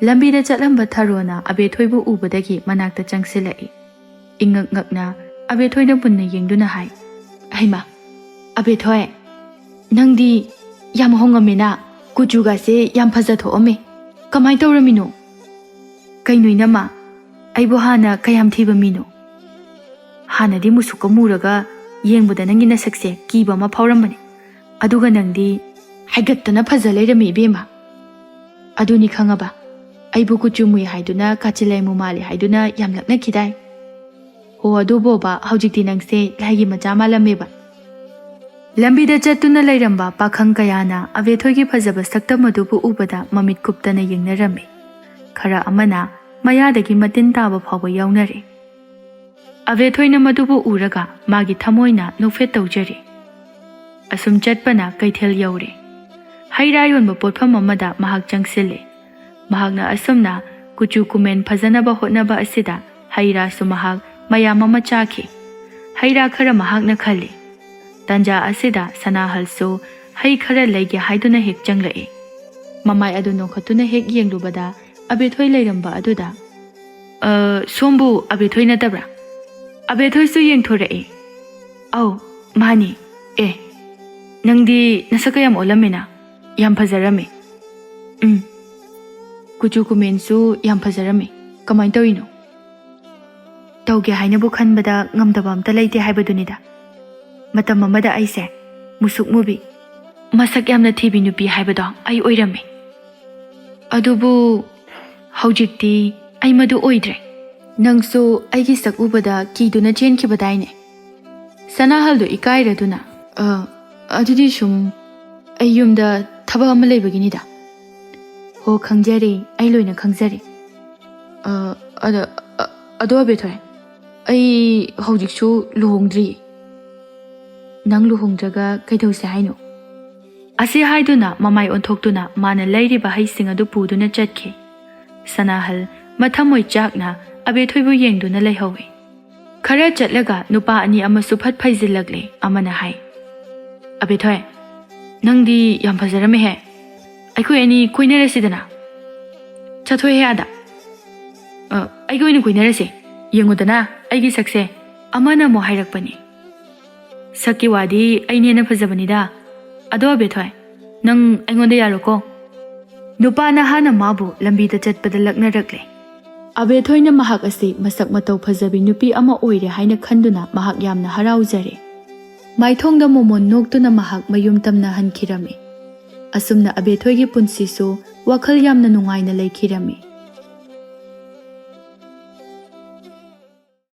ꯂꯝꯕꯤꯗ ꯆꯠꯂꯝꯕ ꯊꯔꯣꯅ ꯑꯕꯦꯊꯣꯏꯕꯨ ꯎꯕꯗꯒꯤ ꯃꯅꯥꯛꯇ ꯆꯪꯁꯤꯜꯂꯛꯏ꯫ ꯏꯉꯛ ꯉꯛꯅ ꯑꯕꯦꯊꯣꯏꯗ ꯃꯨꯟꯅ ꯌꯦꯡꯗꯨꯅ ꯍꯥꯏ, "ꯍꯩꯃꯥ, ꯑꯕꯦꯊꯣꯏ, ꯅꯪꯗꯤ ꯌꯥꯝ ꯍꯣꯡꯉꯝꯃꯦꯅ, ꯀꯨꯆꯨꯒꯁꯦ ꯌꯥꯝ ꯐꯖꯊꯣꯛꯑꯝꯃꯦ꯫ ꯀꯃꯥꯏ ꯇꯧꯔꯝꯃꯤꯅꯣ?" "ꯀꯩꯅꯣ ꯏꯅꯝꯃ, ꯑꯩꯕꯨ ꯍꯥꯟꯅ ꯀꯌꯥꯝ ꯊꯤꯕ ꯃꯤꯅꯣ? ꯍꯥꯟꯅꯗꯤ ꯃꯨꯁꯨꯛꯀ ꯃꯨꯔꯒ ꯌꯦꯡꯕꯗ ꯅꯪꯒꯤ ꯅꯁꯛꯁꯦ ꯀꯤꯕ ꯑꯃ ꯐꯥꯎꯔꯝꯕꯅꯦ꯫ ꯑꯗꯨꯒ ꯅꯪꯗꯤ ꯍꯥꯏꯒꯠꯇꯅ ꯐꯖ ꯂꯩꯔꯝꯃꯤ ꯏꯕꯦꯝꯃ꯫ ꯑꯗꯨꯅꯤ ꯈꯪꯉꯕ, ꯑꯩꯕꯨ ꯀꯨꯆꯨ ꯃꯨꯏ ꯍꯥꯏꯗꯨꯅ, ꯀꯥꯆꯤꯜ ꯂꯩꯃꯨ ꯃꯥꯜꯂꯤ ꯍꯥꯏꯗꯨꯅ ꯌꯥꯝ ꯂꯛꯅꯈꯤꯗꯥꯏ? ꯍꯣ, ꯑꯗꯨꯕꯣꯕ, ꯍꯧꯖꯤꯛꯇꯤ ꯅꯪꯁꯦ ꯂꯥꯏꯒꯤ ꯃꯆꯥ ꯃꯥꯜꯂꯝꯃꯦꯕ꯫" ꯂꯝꯕꯤꯗ ꯆꯠꯇꯨꯅ ꯂꯩꯔꯝꯕ ꯄꯥꯈꯪ ꯀꯌꯥꯅ ꯑꯕꯦꯊꯣꯏꯒꯤ ꯐꯖꯕ ꯁꯛꯇꯝ ꯑꯗꯨꯕꯨ ꯎꯕꯗ ꯃꯃꯤꯠ ꯀꯨꯞꯇꯅ ꯌꯦꯡꯅꯔꯝꯃꯤ꯫ ꯈꯔ ꯑꯃꯅ ꯃꯌꯥꯗꯒꯤ ꯃꯇꯤꯟ ꯇꯥꯕ ꯐꯥꯎꯕ ꯌꯥꯎꯅꯔꯦ꯫ ꯑꯕꯦꯊꯣꯏꯅ ꯃꯗꯨꯕꯨ ꯎꯔꯒ ꯃꯥꯒꯤ ꯊꯃꯣꯏꯅ ꯅꯣꯛꯐꯦꯠ ꯇꯧꯖꯔꯦ꯫ ꯑꯁꯨꯝ ꯆꯠꯄꯅ ꯀꯩꯊꯦꯜ ꯌꯧꯔꯦ꯫ ꯍꯩ ꯔꯥ ꯌꯣꯟꯕ ꯄꯣꯠꯐꯝ ꯑꯃꯗ ꯃꯍꯥꯛ ꯆꯪꯁꯤꯜꯂꯦ꯫ ꯃꯍꯥꯛꯅ ꯑꯁꯨꯝꯅ ꯀꯨꯆꯨ ꯀꯨꯃꯦꯟ ꯐꯖꯅꯕ ꯍꯣꯠꯅꯕ ꯑꯁꯤꯗ ꯍꯩ ꯔꯥꯁꯨ ꯃꯍꯥꯛ ꯃꯌꯥꯝ ꯑꯃ ꯆꯥꯈꯤ꯫ ꯍꯩ ꯔꯥ ꯈꯔ ꯃꯍꯥꯛꯅ ꯈꯜꯂꯤ꯫ ꯇꯟꯖꯥ ꯑꯁꯤꯗ ꯁꯅꯥꯍꯜꯁꯨ ꯍꯩ ꯈꯔ ꯂꯩꯒꯦ ꯍꯥꯏꯗꯨꯅ ꯍꯦꯛ ꯆꯪꯂꯛꯏ꯫ ꯃꯃꯥꯏ ꯑꯗꯨ ꯅꯣꯛꯈꯠꯇꯨꯅ ꯍꯦꯛ ꯌꯦꯡꯂꯨꯕꯗ ꯑꯕꯦꯊꯣꯏ ꯂꯩꯔꯝꯕ ꯑꯗꯨꯗ, "ꯑ, ꯁꯣꯝꯕꯨ ꯑꯕꯦꯊꯣꯏ ꯅꯠꯇꯕ꯭ꯔꯥ?" ꯑꯕꯦꯊꯣꯏꯁꯨ ꯌꯦꯡꯊꯣꯔꯛꯏ꯫ "ꯑꯧ, ꯃꯥꯅꯤ꯫ ꯑꯦ, ꯅꯪꯗꯤ ꯅꯁꯛꯀ ꯌꯥꯝ ꯑꯣꯜꯂꯝꯃꯦꯅ꯫ ꯌꯥꯝ ꯐꯖꯔꯝꯃꯦ꯫ ꯎꯝ, ꯀꯨꯆꯨ ꯀꯨꯃꯦꯟꯁꯨ ꯌꯥꯝ ꯐꯖꯔꯝꯃꯦ꯫ ꯀꯃꯥꯏꯅ ꯇꯧꯔꯤꯅꯣ?" "ꯇꯧꯒꯦ ꯍꯥꯏꯅꯕꯨ ꯈꯟꯕꯗ ꯉꯝꯗꯕ ꯑꯝꯇ ꯂꯩꯇꯦ ꯍꯥꯏꯕꯗꯨꯅꯤꯗ꯫ ꯃꯇꯝ ꯑꯃꯗ ꯑꯩꯁꯦ ꯃꯨꯁꯨꯛ ꯃꯨꯕꯤ, ꯃꯁꯛ ꯌꯥꯝꯅ ꯊꯤꯕꯤ ꯅꯨꯄꯤ ꯍꯥꯏꯕꯗꯣ ꯑꯩ ꯑꯣꯏꯔꯝꯃꯦ꯫ ꯑꯗꯨꯕꯨ ꯍꯧꯖꯤꯛꯇꯤ ꯑꯩ ꯃꯗꯨ ꯑꯣꯏꯗ꯭ꯔꯦ꯫ ꯅꯪꯁꯨ ꯑꯩꯒꯤ ꯁꯛ ꯎꯕꯗ ꯀꯤꯗꯨꯅ ꯆꯦꯟꯈꯤꯕꯗꯥꯏꯅꯦ?" ꯁꯅꯥꯍꯜꯗꯨ ꯏꯀꯥꯏꯔꯗꯨꯅ, "ꯑ, ꯑꯗꯨꯗꯤ ꯁꯨꯝ ꯑꯩ ꯌꯨꯝꯗ ꯊꯕꯛ ꯑꯃ ꯂꯩꯕꯒꯤꯅꯤꯗ꯫" "ꯍꯣ, ꯈꯪꯖꯔꯦ, ꯑꯩ ꯂꯣꯏꯅ ꯈꯪꯖꯔꯦ꯫ ꯑ, ꯑꯗ, ꯑ, ꯑꯗꯣ ꯑꯕꯦꯊꯣꯏ, ꯑꯩ ꯍꯧꯖꯤꯛꯁꯨ ꯂꯨꯍꯣꯡꯗ꯭ꯔꯤ꯫ ꯅꯪ ꯂꯨꯍꯣꯡꯗ꯭ꯔꯒ ꯀꯩꯗꯧꯁꯦ ꯍꯥꯏꯅꯣ?" ꯑꯁꯤ ꯍꯥꯏꯗꯨꯅ ꯃꯃꯥꯏ ꯑꯣꯟꯊꯣꯛꯇꯨꯅ ꯃꯥꯅ ꯂꯩꯔꯤꯕ ꯍꯩꯁꯤꯡ ꯑꯗꯨ ꯄꯨꯗꯨꯅ ꯆꯠꯈꯤ꯫ ꯁꯅꯥꯍꯜ ꯃꯊꯃꯣꯏ ꯆꯥꯛꯅ ꯑꯕꯦꯊꯣꯏꯕꯨ ꯌꯦꯡꯗꯨꯅ ꯂꯩꯍꯧꯏ꯫ ꯈꯔ ꯆꯠꯂꯒ ꯅꯨꯄꯥ ꯑꯅꯤ ꯑꯃꯁꯨ ꯐꯠ ꯐꯩꯖꯤꯜꯂꯛꯂꯦ꯫ ꯑꯃꯅ ꯍꯥꯏ, "ꯑꯕꯦꯊꯣꯏ, ꯅꯪꯗꯤ ꯌꯥꯝ ꯐꯖꯔꯝꯃꯦꯍꯦ꯫ ꯑꯩꯈꯣꯏ ꯑꯅꯤ ꯀꯣꯏꯅꯔꯁꯤꯗꯅ꯫ ꯆꯠꯊꯣꯛꯍꯦ ꯑꯥꯗ꯫ ꯑ, ꯑꯩꯒ ꯑꯣꯏꯅ ꯀꯣꯏꯅꯔꯁꯦ꯫ ꯌꯦꯡꯉꯨꯗꯅ ꯑꯩꯒꯤ ꯁꯛꯁꯦ꯫" ꯑꯃꯅ ꯑꯃꯨꯛ ꯍꯥꯏꯔꯛꯄꯅꯤ, "ꯁꯛꯀꯤ ꯋꯥꯗꯤ ꯑꯩꯅ ꯍꯦꯟꯅ ꯐꯖꯕꯅꯤꯗ꯫ ꯑꯗꯣ ꯑꯕꯦꯊꯣꯏ, ꯅꯪ ꯑꯩꯉꯣꯟꯗ ꯌꯥꯔꯣꯀꯣ꯫" ꯅꯨꯄꯥ ꯅꯍꯥꯅ ꯃꯥꯕꯨ ꯂꯝꯕꯤꯗ ꯆꯠꯄꯗ ꯂꯛꯅꯔꯛꯂꯦ꯫ ꯑꯕꯦꯊꯣꯏꯅ ꯃꯍꯥꯛ ꯑꯁꯤ ꯃꯁꯛ ꯃꯇꯧ ꯐꯖꯕꯤ ꯅꯨꯄꯤ ꯑꯃ ꯑꯣꯏꯔꯦ ꯍꯥꯏꯅ ꯈꯟꯗꯨꯅ ꯃꯍꯥꯛ ꯌꯥꯝꯅ ꯍꯔꯥꯎꯖꯔꯦ꯫ ꯃꯥꯏꯊꯣꯡꯗ ꯃꯣꯃꯣꯟ ꯅꯣꯛꯇꯨꯅ ꯃꯍꯥꯛ ꯃꯌꯨꯝ ꯇꯝꯅ ꯍꯟꯈꯤꯔꯝꯃꯤ꯫ ꯑꯁꯨꯝꯅ ꯑꯕꯦꯊꯣꯏꯒꯤ ꯄꯨꯟꯁꯤꯁꯨ ꯋꯥꯈꯜ ꯌꯥꯝꯅ ꯅꯨꯡꯉꯥꯏꯅ ꯂꯩꯈꯤꯔꯝꯃꯤ꯫